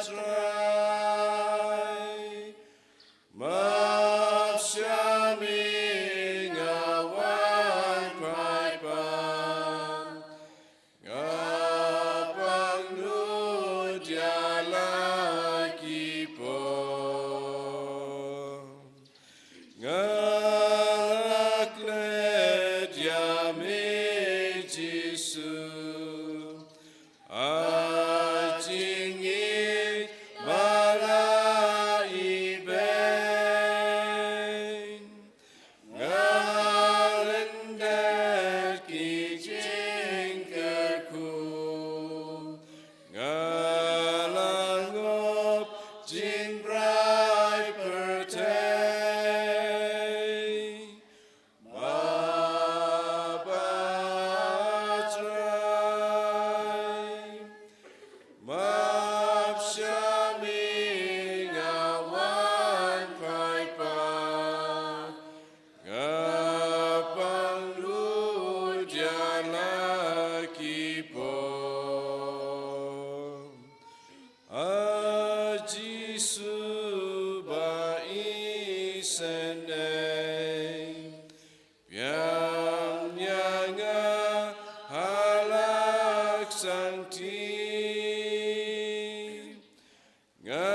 Trai, map sha me, nga wan paidbah, nga pangnud ïa la ki pop. Nga la klet ïa me Jisu, a jingïeit ba la ibeiñ. Nga lyndet ki jingkyrkhu, nga la ngop jingbrai pyrthei. Map, a Trai, map sha me, nga wan paidbah, nga pangnud ïa la ki pop. A Jisu ba isynei, biang ïa nga ha la ka shangthie. Nga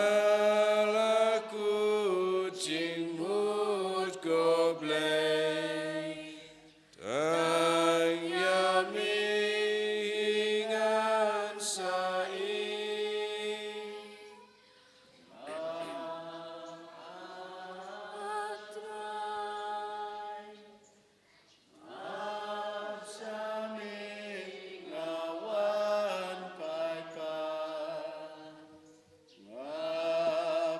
la kut jingmut, ko Blei, tang ïa me hi ngan sa ïeit. Map sha me, nga wan paidbah, nga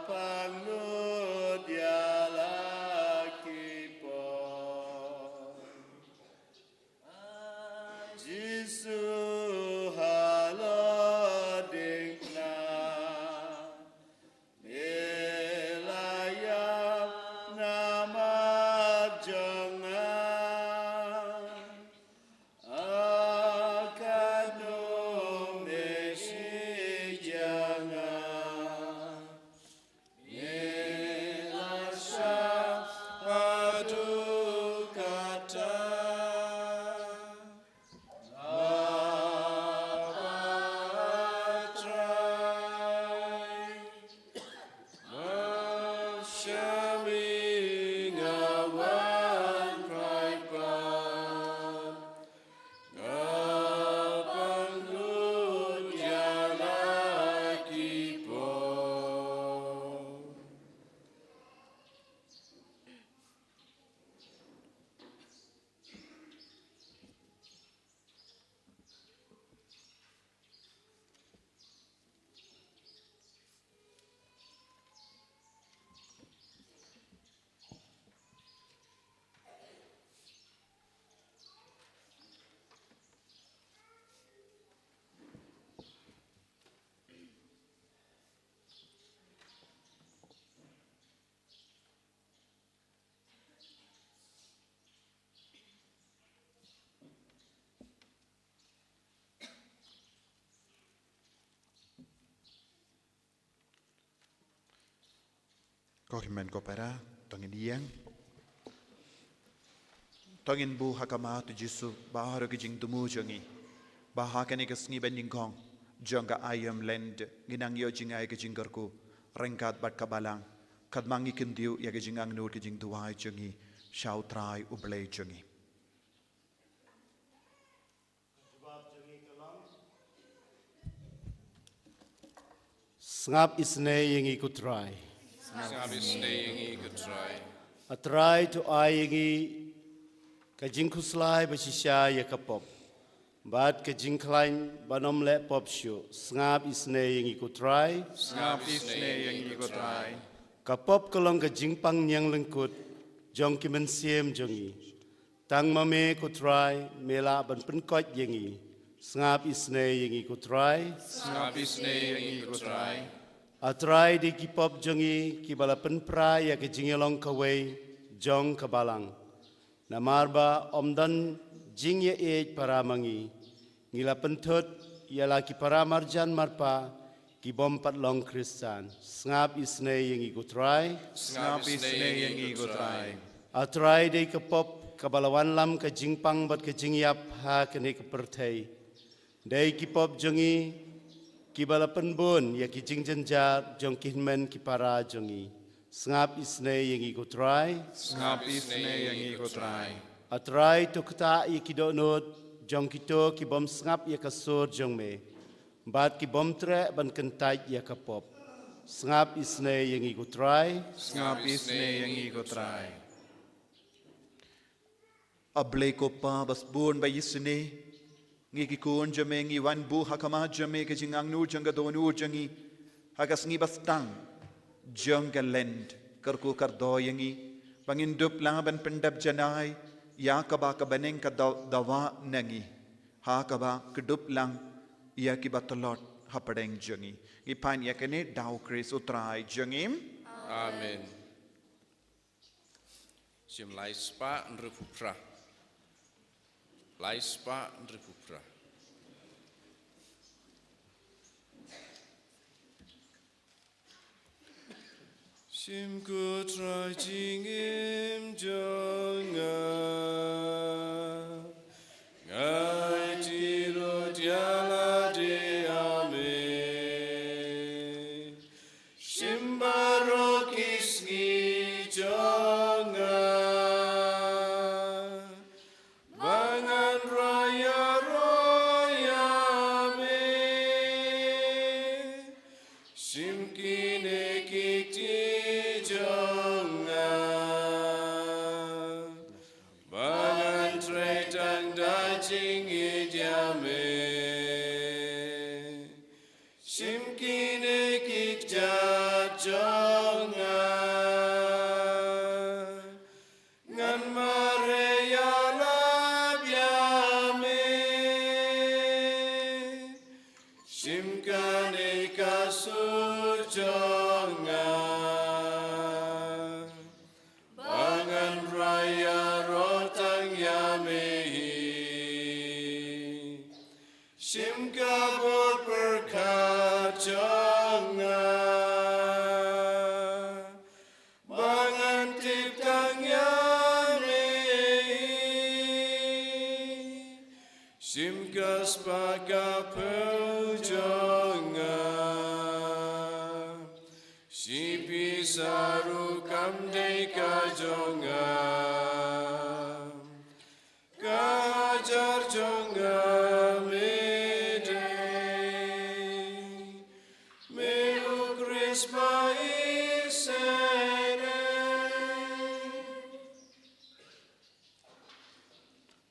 pangnud ïa la ki pop. A Jisu halor diengphna, me la ïap namar jong nga. A katno me sngewbha ïa nga, me la shah haduh katta. Map, a Trai, map sha me, nga wan paidbah, nga pangnud ïa la ki pop. Ko hynmen ko para, to ngin ïeng. To ngin buh ha khmat u Jisu baroh ki jingthmu jong ngi, ba ha kane ka sngi ba nyngkong jong ka aïom Lent ngin nang ïoh jngai ka jingkyrkhu ryngkat bad ka Balang, katba ngi kyntiew ïa ka jingangnud ka jingduwai jong ngi sha u Trai u Blei jong ngi. Sngap isynei ïa ngi ko Trai. Sngap isynei ïa ngi ko Trai. A Trai, to ai ïa ngi ka jingkhuslai ba shisha ïa ka pop bad ka jingkhlaiñ ban ym leh pop shuh. Sngap isynei ïa ngi ko Trai. Sngap isynei ïa ngi ko Trai. Ka pop ka long ka jingpang ñianglyngkut jong ki mynsiem jong ngi. Tang ma me ko Trai me lah ban pynkoit ïa ngi. Sngap isynei ïa ngi ko Trai. Sngap isynei ïa ngi ko Trai. A Trai, dei ki pop jong ngi kiba la pynpra ïa ka jingïalong kawei jong ka Balang. Namar ba ym don jingïaieit para ma ngi, ngi la pynthut ïa la ki para marjan marpa ki bym pat long Khristan. Sngap isynei ïa ngi ko Trai. Sngap isynei ïa ngi ko Trai. A Trai, dei ka pop kaba la wanlam ka jingpang bad ka jingïap ha kane ka pyrthei. Dei ki pop jong ngi kiba la pynbun ïa ki jingjynjar jong ki hynmen ki para jong ngi. Sngap isynei ïa ngi ko Trai. Sngap isynei ïa ngi ko Trai. A Trai, to ktah ïa ki dohnud jong kito ki bym sngap ïa ka sur jong me bad ki bym treh ban kyntait ïa ka pop. Sngap isynei ïa ngi ko Trai. Sngap isynei ïa ngi ko Trai. A Blei ko Pa ba sbun ba isynei, ngi ki khun jong me ngi wan buh ha khmat jong me ka jingangnud jong ka dohnud jong ngi ha ka sngi ba stang jong ka Lent. Kyrkhu kyrdoh ïa ngi ba ngin dup lang ban pyndep janai ïa kaba ka bneng ka daw- dawa na ngi, ha kaba ka dup lang ïa kiba tlot hapdeng jong ngi. Ngi pan ïa kane da u Khrist u Trai jong ngi. Amen. Shim lai spah hynriewphew phra. Lai spah hynriewphew phra. Shim ko Trai jingim jong nga. Ngai ti lut ïa lade ïa me. Shim baroh ki sngi jong nga ba ngan rai ïaroh ïa me. Shim kine ki kti jong nga ba ngan trei tang da jingïeit ïa me. Shim kine ki kjat jong nga, ngan mareh ïalap ïa me. Shim kane ka sur jong nga, ba ngan rai ïaroh tang ïa me hi. Shim ka bor pyrkhat jong nga, ba ngan tip tang ïa me hi. Shim ka spah ka phew jong nga, shi pisa ruh kam dei ka jong nga. Ka hajar jong nga me dei, me u Khrist ba isynei.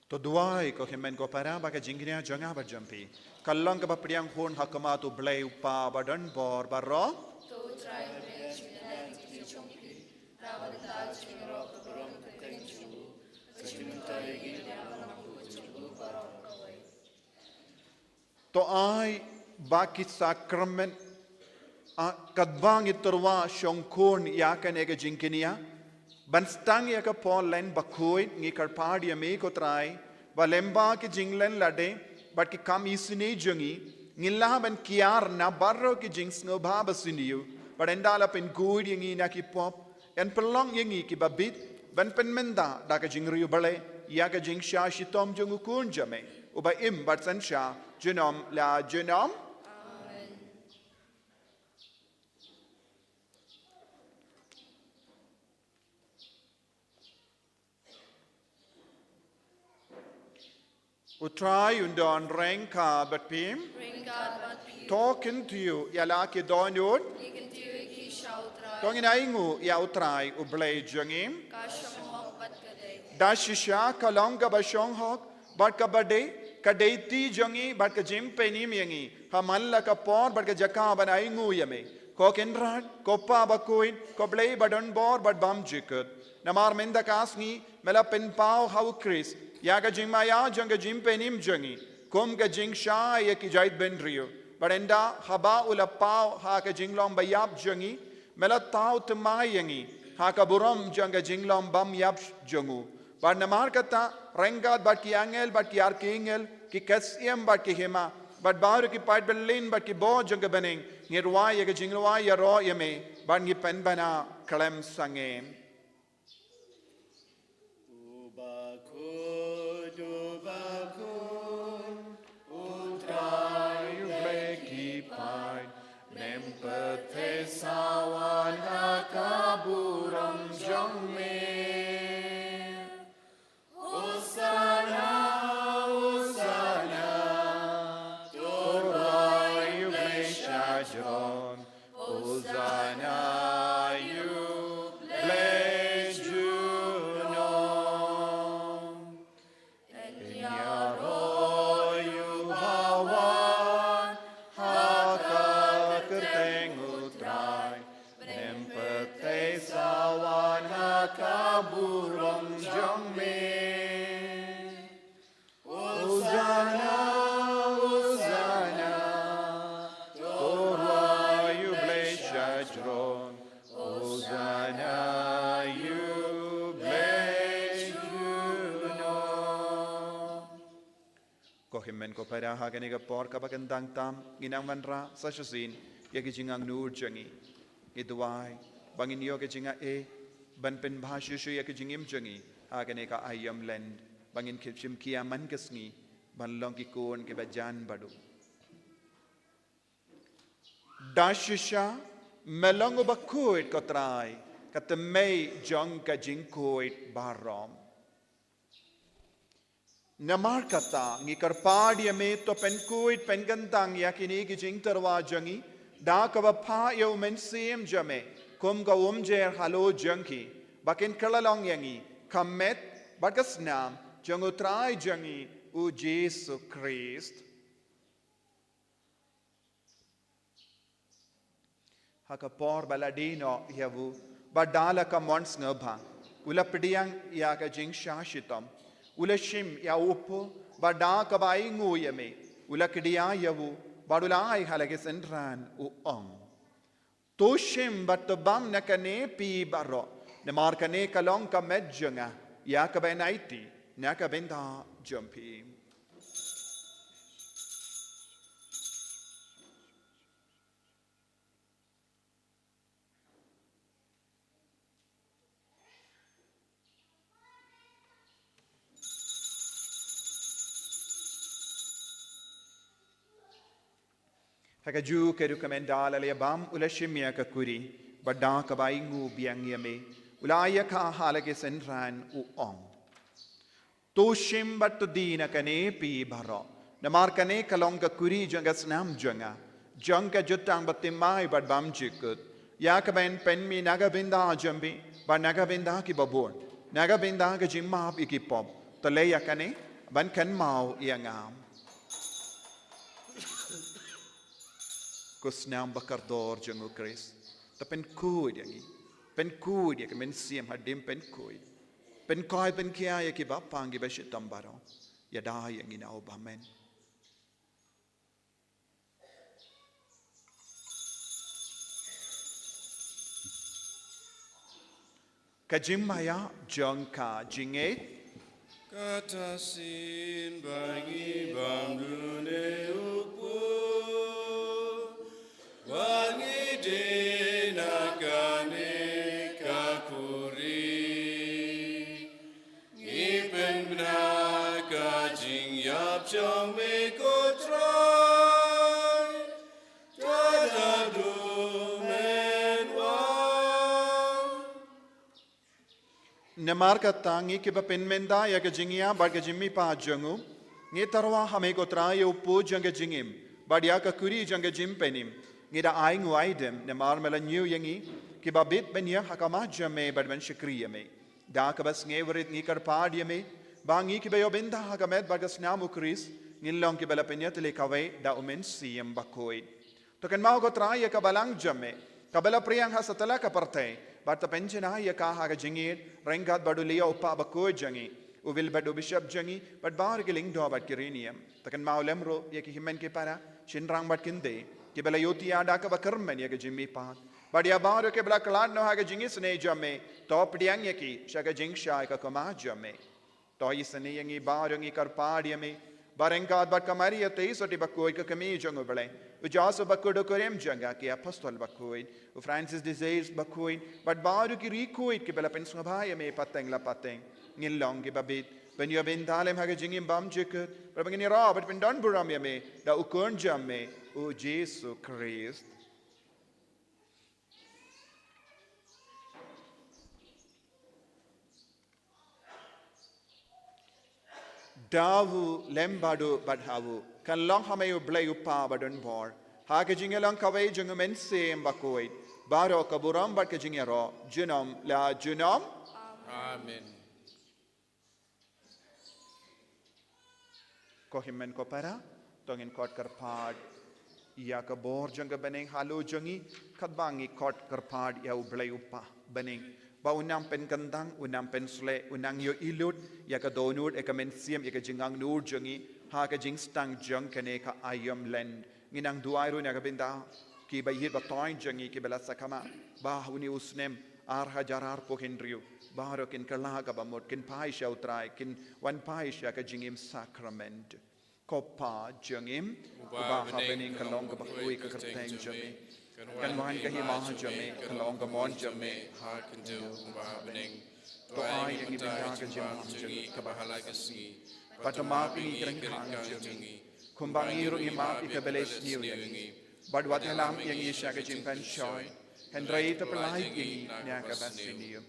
To duwai ko hynmen ko para ba ka jingkñia jong nga bad jong phi kan long kaba pdiang hun ha khmat u Blei u Kpa ba don bor baroh. To u Trai u leh jingkñia ïa ki kti jong phi, da ka bynta ka jingïaroh ka burom ka kyrteng jong u, ka jingmyntoi ïa ngi na ka bynta ka jong u baroh kawei. To ai ba ki sakramen, a, katba ngi tyrwa shongkun ïa kane ka jingkñia, ban sdang ïa ka por Lent bakhuid, ngi kyrpad ïa me ko Trai ba lyngba ki jingleh lade bad ki kam isynei jong ngi, ngin lah ban kiar na baroh ki jingsngewbha ba sniew, bad ynda la pynkhuid ïa ngi na ki pop, Yn pynlong ïa ngi kiba bit ban pynmynta da ka jingriewblei ïa ka jingshah shitom jong u Khun jong me, uba im bad synshar junom la junom. U Trai un don ryngkat bad phi. Ryngkat bad phi. To kyntiew ïa la ki dohnud. Ngi kyntiew ïa ki sha u Trai. To ngin ainguh ïa u Trai u Blei jong ngi. Ka shong hok bad ka dei. Da shisha ka long kaba shong hok bad kaba dei, ka dei ti jong ngi bad ka jingpynim ïa ngi. Ha man la ka por bad ka jaka ban ainguh ïa me, ko Kynrad, ko Pa bakhuid, ko Blei badonbor bad bymjukut. Namar mynta ka sngi me la pynpaw ha u Khrist ïa ka jingmaïa jong ka jingpynim jong ngi, kum ka jingshai ïa ki jaitbynriew. Bad ynda haba u la paw ha ka jinglong baïap jong ngi, me la thaw thymmai ïa ngi ha ka burom jong ka jinglong bymïap jong u. Bad namar kata, ryngkat bad ki angel bad ki archangel, ki ksiem bad ki hima, bad baroh ki paidbah bad ki bor jong ka bneng, ngi rwai ïa ka jingrwai ïaroh ïa me, bad ngi pynbna khlem sangeh. U bakhuid, u bakhuid, u Trai u Blei ki paid, ym pyrthei sa wan ha ka burom jong me. Hosanna, Hosanna, to Trai u Blei shajrong. Hosanna ïa u Blei junom. Ïaroh ïa u ba wan ha ka kyrteng u Trai, ym pyrthei sa wan ha ka burom jong me. Hosanna, Hosanna, to Trai u Blei shajrong. Hosanna ïa u Blei junom. Ko hynmen ko para, ha kane ka por kaba kyntang tam, ngin nang wanrah sa shisien ïa ki jingangnud jong ngi. Ngi duwai ba ngin ïoh ka jingaiei ban pynbha shuh shuh ïa ka jingim jong ngi ha kane ka aïom Lent, ba ngin shim khia man ka sngi ban long ki khun kiba jan baduh. Da shisha me long u bakhuid, ko Trai, ka thymmei jong ka jingkhuid baroh. Namar kata ngi kyrpad ïa me, to pynkhuid pynkyntang ïa kine ki jingtyrwa jong ngi da kaba phah ïa u Mynsiem jong me kum ka umjer halor jong ki, ba kin kylla long ïa ngi ka met bad ka snam jong u Trai jong ngi u Jisu Khrist. Ha ka por ba la die noh ïa u, bad da la ka mon sngewbha, u la pdiang ïa ka jingshah shitom, u la shim ïa u pud, bad da kaba ainguh ïa me, u la kdiah ïa u, bad u la ai ha la ki synran, u ong: To shim bad to bam na kane phi baroh, namar kane ka long ka met jong nga, ïa kaba yn aiti na ka bynta jong phi. Ha kajuh ka rukom, ynda la ïa bam, u la shim ïa ka kuri, bad da kaba ainguh biang ïa me, u la ai ïa ka ha la ki synran, u ong: To shim bad to die na kane phi baroh, namar kane ka long ka kuri jong ka snam jong nga, jong ka jutang bathymmai bad bymjukut, ïa kaba yn pynmih na ka bynta jong phi bad na ka bynta kiba bun, na ka bynta ka jingmap ïa ki pop. To leh ïa kane ban kynmaw ïa nga. Ko snam bakordor jong u Khrist, to pynkhuid ïa ngi, pynkhuid ïa ka mynsiem hadien pynkhuid, pynkhuid pynkhia ïa kiba pang kiba shitom baroh. Ïada ïa ngi na u bymman. Ka jingmaïa jong ka jingngeit. Kata shisien ba ngi bam dune u pud, ba ngi die na kane ka Namar kata ngi kiba pynmynta ïa ka jingïap bad ka jingmihpat jong u, ngi tyrwa ha me ko Trai ïa u pud jong ka jingim bad ïa ka kuri jong ka jingpynim. Ngi da ai nguaidem namar me la ñiew ïa ngi kiba bit ban ïeng ha khmat jong me bad ban shakri ïa me. Da kaba sngewrit ngi kyrpad ïa me ba ngi kiba ïoh bynta ha ka met bad ka snam u Khrist, ngin long kiba la pynïatylli kawei da u Mynsiem Bakhuid. To kynmaw ko Trai ïa ka balang jong me kaba la pyrshang ha satlak ka pyrthei bad to pynjanai ïa ka ha ka jingïeit ryngkat bad u Leo u Pap Bakhuid jong ngi, u Wilbert u Bishop jong ngi bad baroh ki lyngdoh bad ki riewniam. To kynmaw lem ruh ïa ki hynmen ki para, shynrang bad kynthei kiba la ïohthiah da kaba kyrmen ïa ka jingmihpat bad ïa baroh kiba la khlad noh ha ka jingisynei jong me. To pdiang ïa ki sha ka jingshai ka khmat jong me. To isynei ïa ngi baroh, ngi kyrpad ïa me ba ryngkat bad ka Maria Theisotti Bakhuid ka kmie jong u Blei, u Joseph Bakhuid u kurim jong ka, ki apostol bakhuid, u Francis de Sales Bakhuid bad baroh ki riewkhuid kiba la pynsngewbha ïa me pateng la pateng, ngin long kiba bit ban ïoh bynta lem ha ka jingim bymjukut bad ba ngin ïaroh bad pyndonburom ïa me da u Khun jong me u Jisu Khrist. Da u lem bad u bad ha u, kan long ha me u Blei u Kpa badonbor, ha ka jingïalong kawei jong u Mynsiem Bakhuid, baroh ka burom bad ka jingïaroh junom la junom. Amen. Ko hynmen ko para, to ngin khot kyrpad ïa ka bor jong ka bneng halor jong ngi, katba ngi khot kyrpad ïa u Blei u Kpa bneng ba un nang pynkyndang, un nang pynsleh, un nang ïohi lut ïa ka dohnud, ïa ka mynsiem, ïa ka jingangnud jong ngi ha ka jingsdang jong kane ka aïom Lent. Ngi nang duwai ruh na ka bynta kiba ïeit ba thoiñ jong ngi kiba la sakma ba une u snem ar hajar arphew hynriew, baroh kin kylla kaba mut, kin phai sha u Trai, kin wan phai sha ka jingim sakrament. Ko Kpa jong ngi uba ha bneng, ka long kaba kyrkhu ïa ka kyrteng jong me, kan wan ka hima jong me, kan long ka mon jong me ha ka khyndew kumba ha bneng. To ai ïa ngi mynta ka jingbam jong ngi kaba ha la ka sngi, bad to map ïa ngi ki ryngkang jong ngi kumba ngi ruh ngi map ïa kiba la sniew ïa ngi, bad wat ïalam ïa ngi sha ka jingpynshoi, hynrei to pyllait ïa ngi na kaba sniew.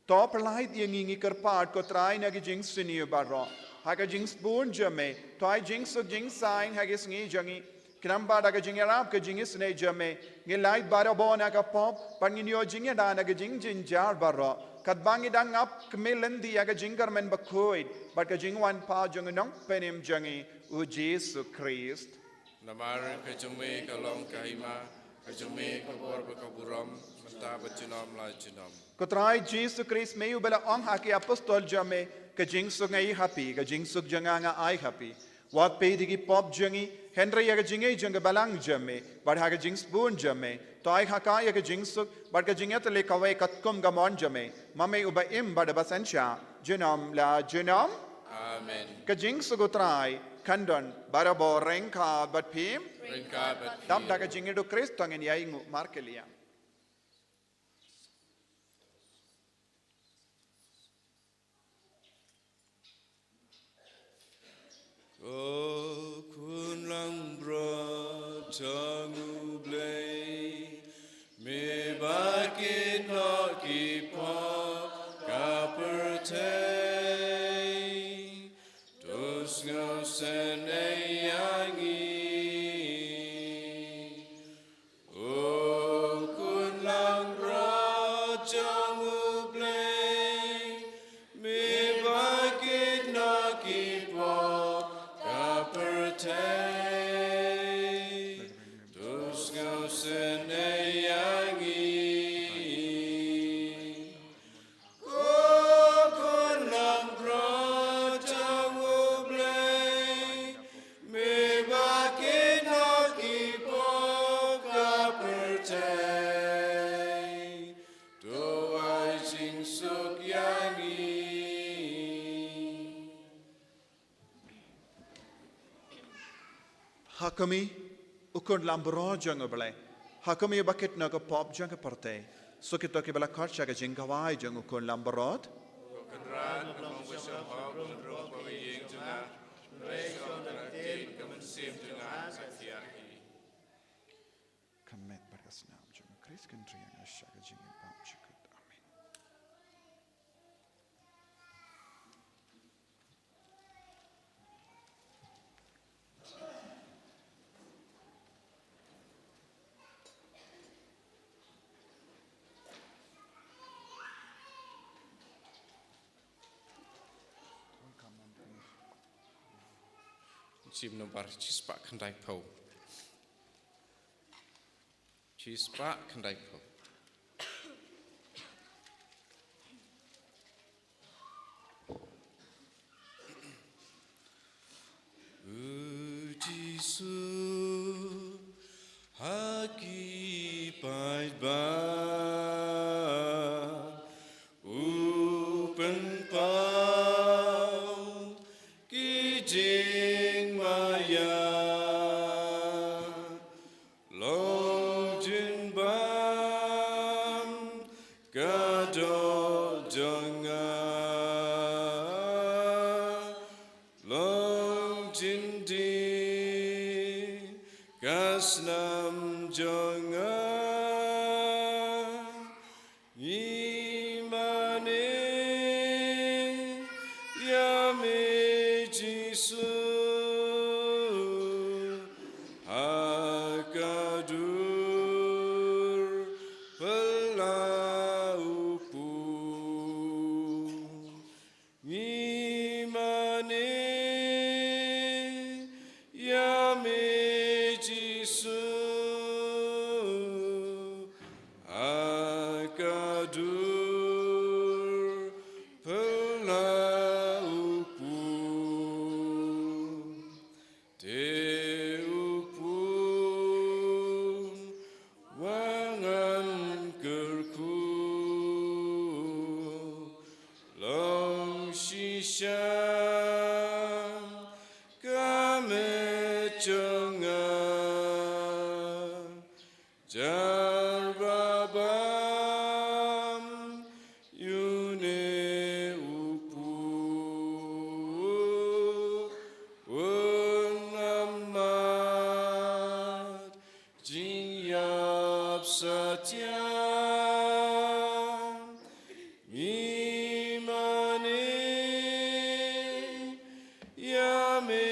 To pyllait ïa ngi, ngi kyrpad ko Trai, na ki jingsniew baroh ha ka jingsbun jong me. To ai jingsuk jingsaiñ ha ki sngi jong ngi, khnang ba da ka jingïarap ka jingisynei jong me ngin lait barabor na ka pop bad ngin ïoh jingïada na ka jingjynjar baroh, katba ngi dang ap khmih lynti ïa ka jingkyrmen bakhuid bad ka jingwan pat jong u Nongpynim jong ngi u Jisu Khrist. Namar ka jong me ka long ka hima, ka jong me ka bor bad ka burom, mynta bad junom la junom. Ko Trai Jisu Khrist, me uba la ong ha ki apostol jong me, ka jingsuk nga ai ha phi, ka jingsuk jong nga nga ai ha phi. Wat peit ïa ki pop jong ngi, hynrei ïa ka jingngeit jong ka balang jong me bad ha ka jingsbun jong me, to ai ha ka ïa ka jingsuk bad ka jingïatylli kawei katkum ka mon jong me, ma me uba im bad uba synshar junom la junom. Amen. Ka jingsuk u Trai kan don barabor ryngkat bad phi. Ryngkat bad phi. Dap da ka jingïeit u Khrist to ngin ïainguh markylliang. Ko Khun langbrot jong U Blei, me ba kit noh ki pop ka pyrthei, to sngewsynei ïa ngi. Ko Khun langbrot jong U Blei, me ba kit noh ki pop ka pyrthei, to sngewsynei ïa ngi. Ko Khun langbrot jong U Blei, me ba kit noh ki pop ka pyrthei, to ai jingsuk ïa ngi. Ha kumne, U Khun langbrot jong U Blei, ha kumne ba kit noh ka pop jong ka pyrthei. Suk ïa kito kiba la khot sha ka jingkhawai jong U Khun langbrot. Ko Kynrad, nga ong ba shong hok, kynrad ba ïeng jong nga, hynrei shong da ka ktien, ka mynsiem jong nga ka thiah hi. Ka met bad ka snam jong U Khrist kan ri ïa nga sha ka jingim bymjukut. Amen. Shim nombar shispah khyndaiphew. Shispah khyndaiphew. U Jisu, ha ki paidbah u pynpaw ki jingmaïa. Long jingbam ka doh jong nga, long jingdie ka snam jong nga. Ngi mane ïa me Jisu, ha ka dur phylla u pud. Ngi mane ïa me Jisu, ha ka dur phylla u pud. Te u pud wa ngan kyrkhu, long shisha ka met jong nga. Jar ba bam ïa une u pud, un ym mad jingïap satia. Ngi mane ïa me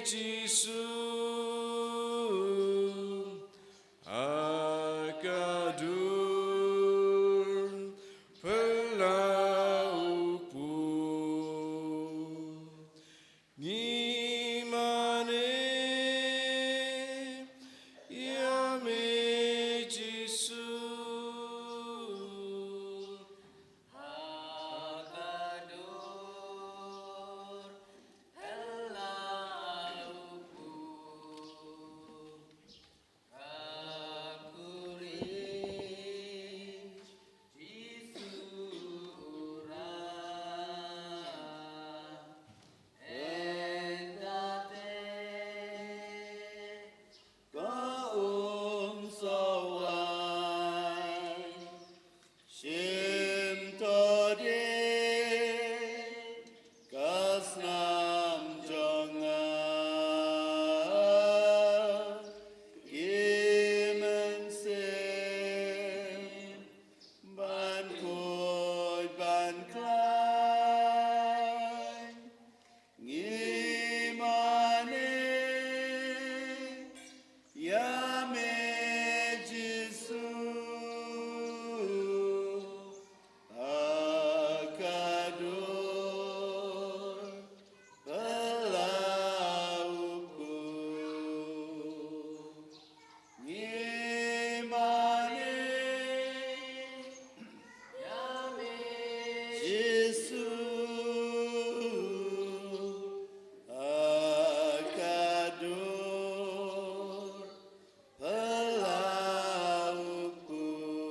Jisu, ha ka dur phylla u pud. Ngi mane ïa me Jisu, ha ka dur phylla u pud. Ka khuri Jisu u rah, ynda te ka um sawai. Shim to de ka snam jong nga, ki mynsiem ban khuid ban khlaiñ. Ngi mane ïa me Jisu, ha ka dur phylla u pud. Ngi mane ïa me Jisu, ha ka dur phylla u pud.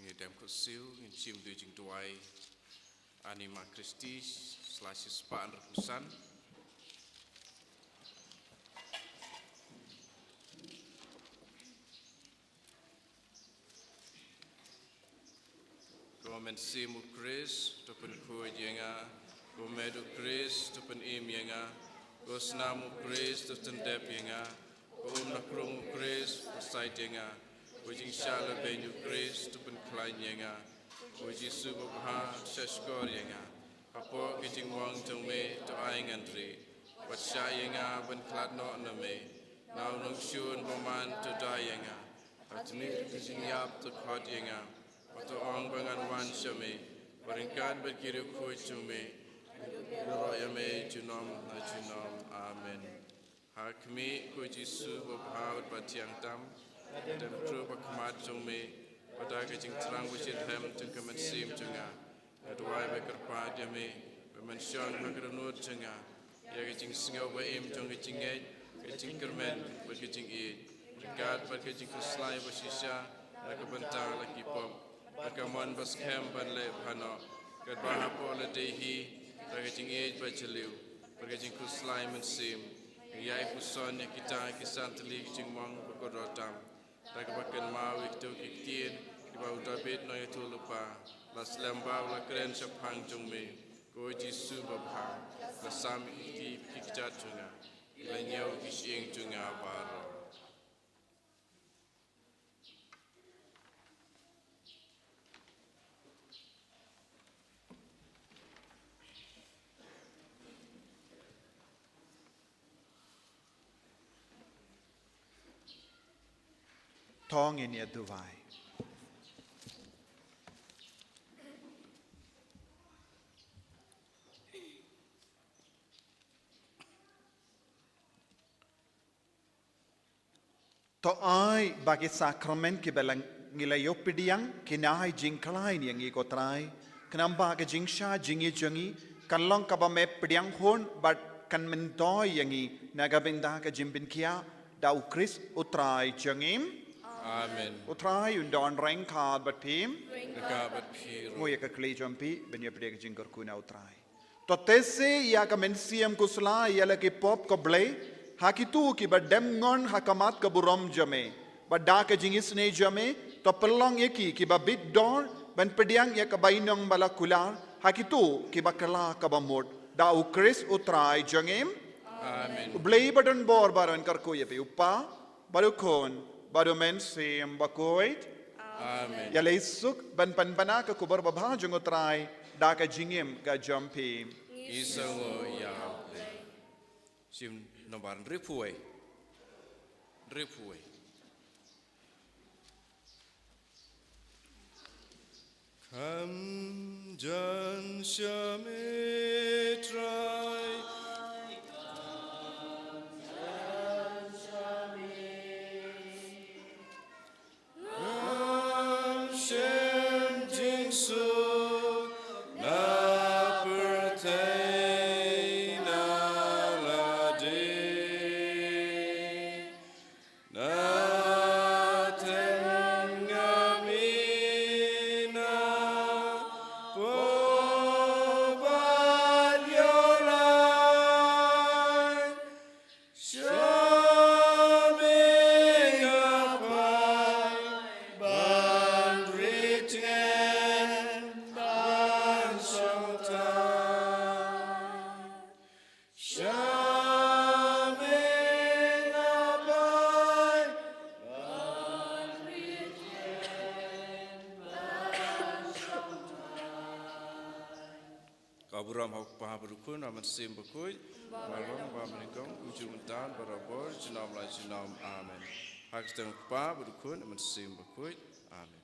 Ngin dem kut siew, ngin shim da u jingduwai Anima Christi, sla shispah hynriewphew san. Ko Mynsiem u Khrist, to pynkhuid ïa nga. Ko Met u Khrist, to pynim ïa nga. Ko Snam u Khrist, to tyndep ïa nga. Ko Umnakhrung u Khrist, to shait ïa nga. Ko Jingshah Labeiñ u Khrist, to pynkhlaiñ ïa nga. Ko Ko Jisu babha, shahshkor ïa nga. Hapoh ka jingmong jong me to ai ngan rieh. Wat shah ïa nga ban khlad noh na me. Na u nongshun bymman to da ïa nga. Ha khmih ka jingïap to khot ïa nga. Wat ong ba ngan wan sha me. Bad ryngkat bad ki riewkhuid jong me, ïaroh ïa me junom na junom. Amen. Ha khmih, ko Jisu babha bad bathiang tam, ngi dem khrup ha khmat jong me, bad da ka jingthrang bashitrhem jong ka mynsiem jong nga, nga duwai bad kyrpad ïa me ba men shong ha ka dohnud jong nga ïa ka jingsngew ba im jong ka jingngeit, ka jingkyrmen bad ka jingïeit. Ryngkat bad ka jingkhuslai bashisha na ka bynta la ki pop, bad ka mon baskhem ban leh bha noh, katba hapoh lade hi da ka jingïeit bajylliew bad ka jingkhuslai mynsiem, ngi ïai puson ïa kita ki san tylli ki jingmong ba kordor tam, da kaba kynmaw ïa kito ki ktien kiba u Dabid nongïathuhlypa u la slem bha, u la kren shaphang jong me. Ko Jisu babha, la sam ïa ki kjat jong nga, la ñiew ki shyieng jong nga baroh. To ngin ïa duwai. To ai ba ki sakramen kiba la ngi la ïoh pdiang kin ai jingkhlaiñ ïa ngi, ko Trai, khnang ba ka jingshah jingïeit jong ngi kan long kaba me pdiang hun bad kan myntoi ïa ngi na ka bynta ka jingpynkhiah, da U Khrist U Trai jong ngi. Amen. U Trai un don ryngkat bad phi. Ryngkat bad phi ruh. Ngoi ïa ka khlieh jong phi ban ïa pdiang ka jingkyrkhu na U Trai. To teh seh ïa ka mynsiem khuslai ïa la ki pop, ko Blei, ha kito kiba dem ngon ha khmat ka burom jong me. Bad da ka jingisynei jong me to pynlong ïa ki kiba bit dor ban pdiang ïa ka bainong ba la kular ha kito kiba kylla kaba mut, da U Khrist U Trai jong ngi. Amen. U Blei ba don bor baroh un kyrkhu ïa phi, U Kpa, bad U Khun, bad U Mynsiem Bakhuid. Amen. Ïa lei suk ban pynbna ka khubor babha jong U Trai da ka jingim ka jong phi. Ngi sngewnguh ïa U Blei. Shim nombar hynriewphew wei. Hynriewphew wei. Kham jan sha me Trai. Kham shem jingsuk na pyrthei na lade. Na teng nga mih na pop bad ïohlad. Sha me nga phai ban rit tngen ban shong tang. Sha me nga phai ban rit tngen ban shong tang. Ka burom ha U Kpa bad U Khun bad U Mynsiem Bakhuid, ba long ba mynnyngkong, u ju mynta, barabor, junom la junom. Amen. Ha ka kyrteng U Kpa bad U Khun bad U Mynsiem Bakhuid. Amen.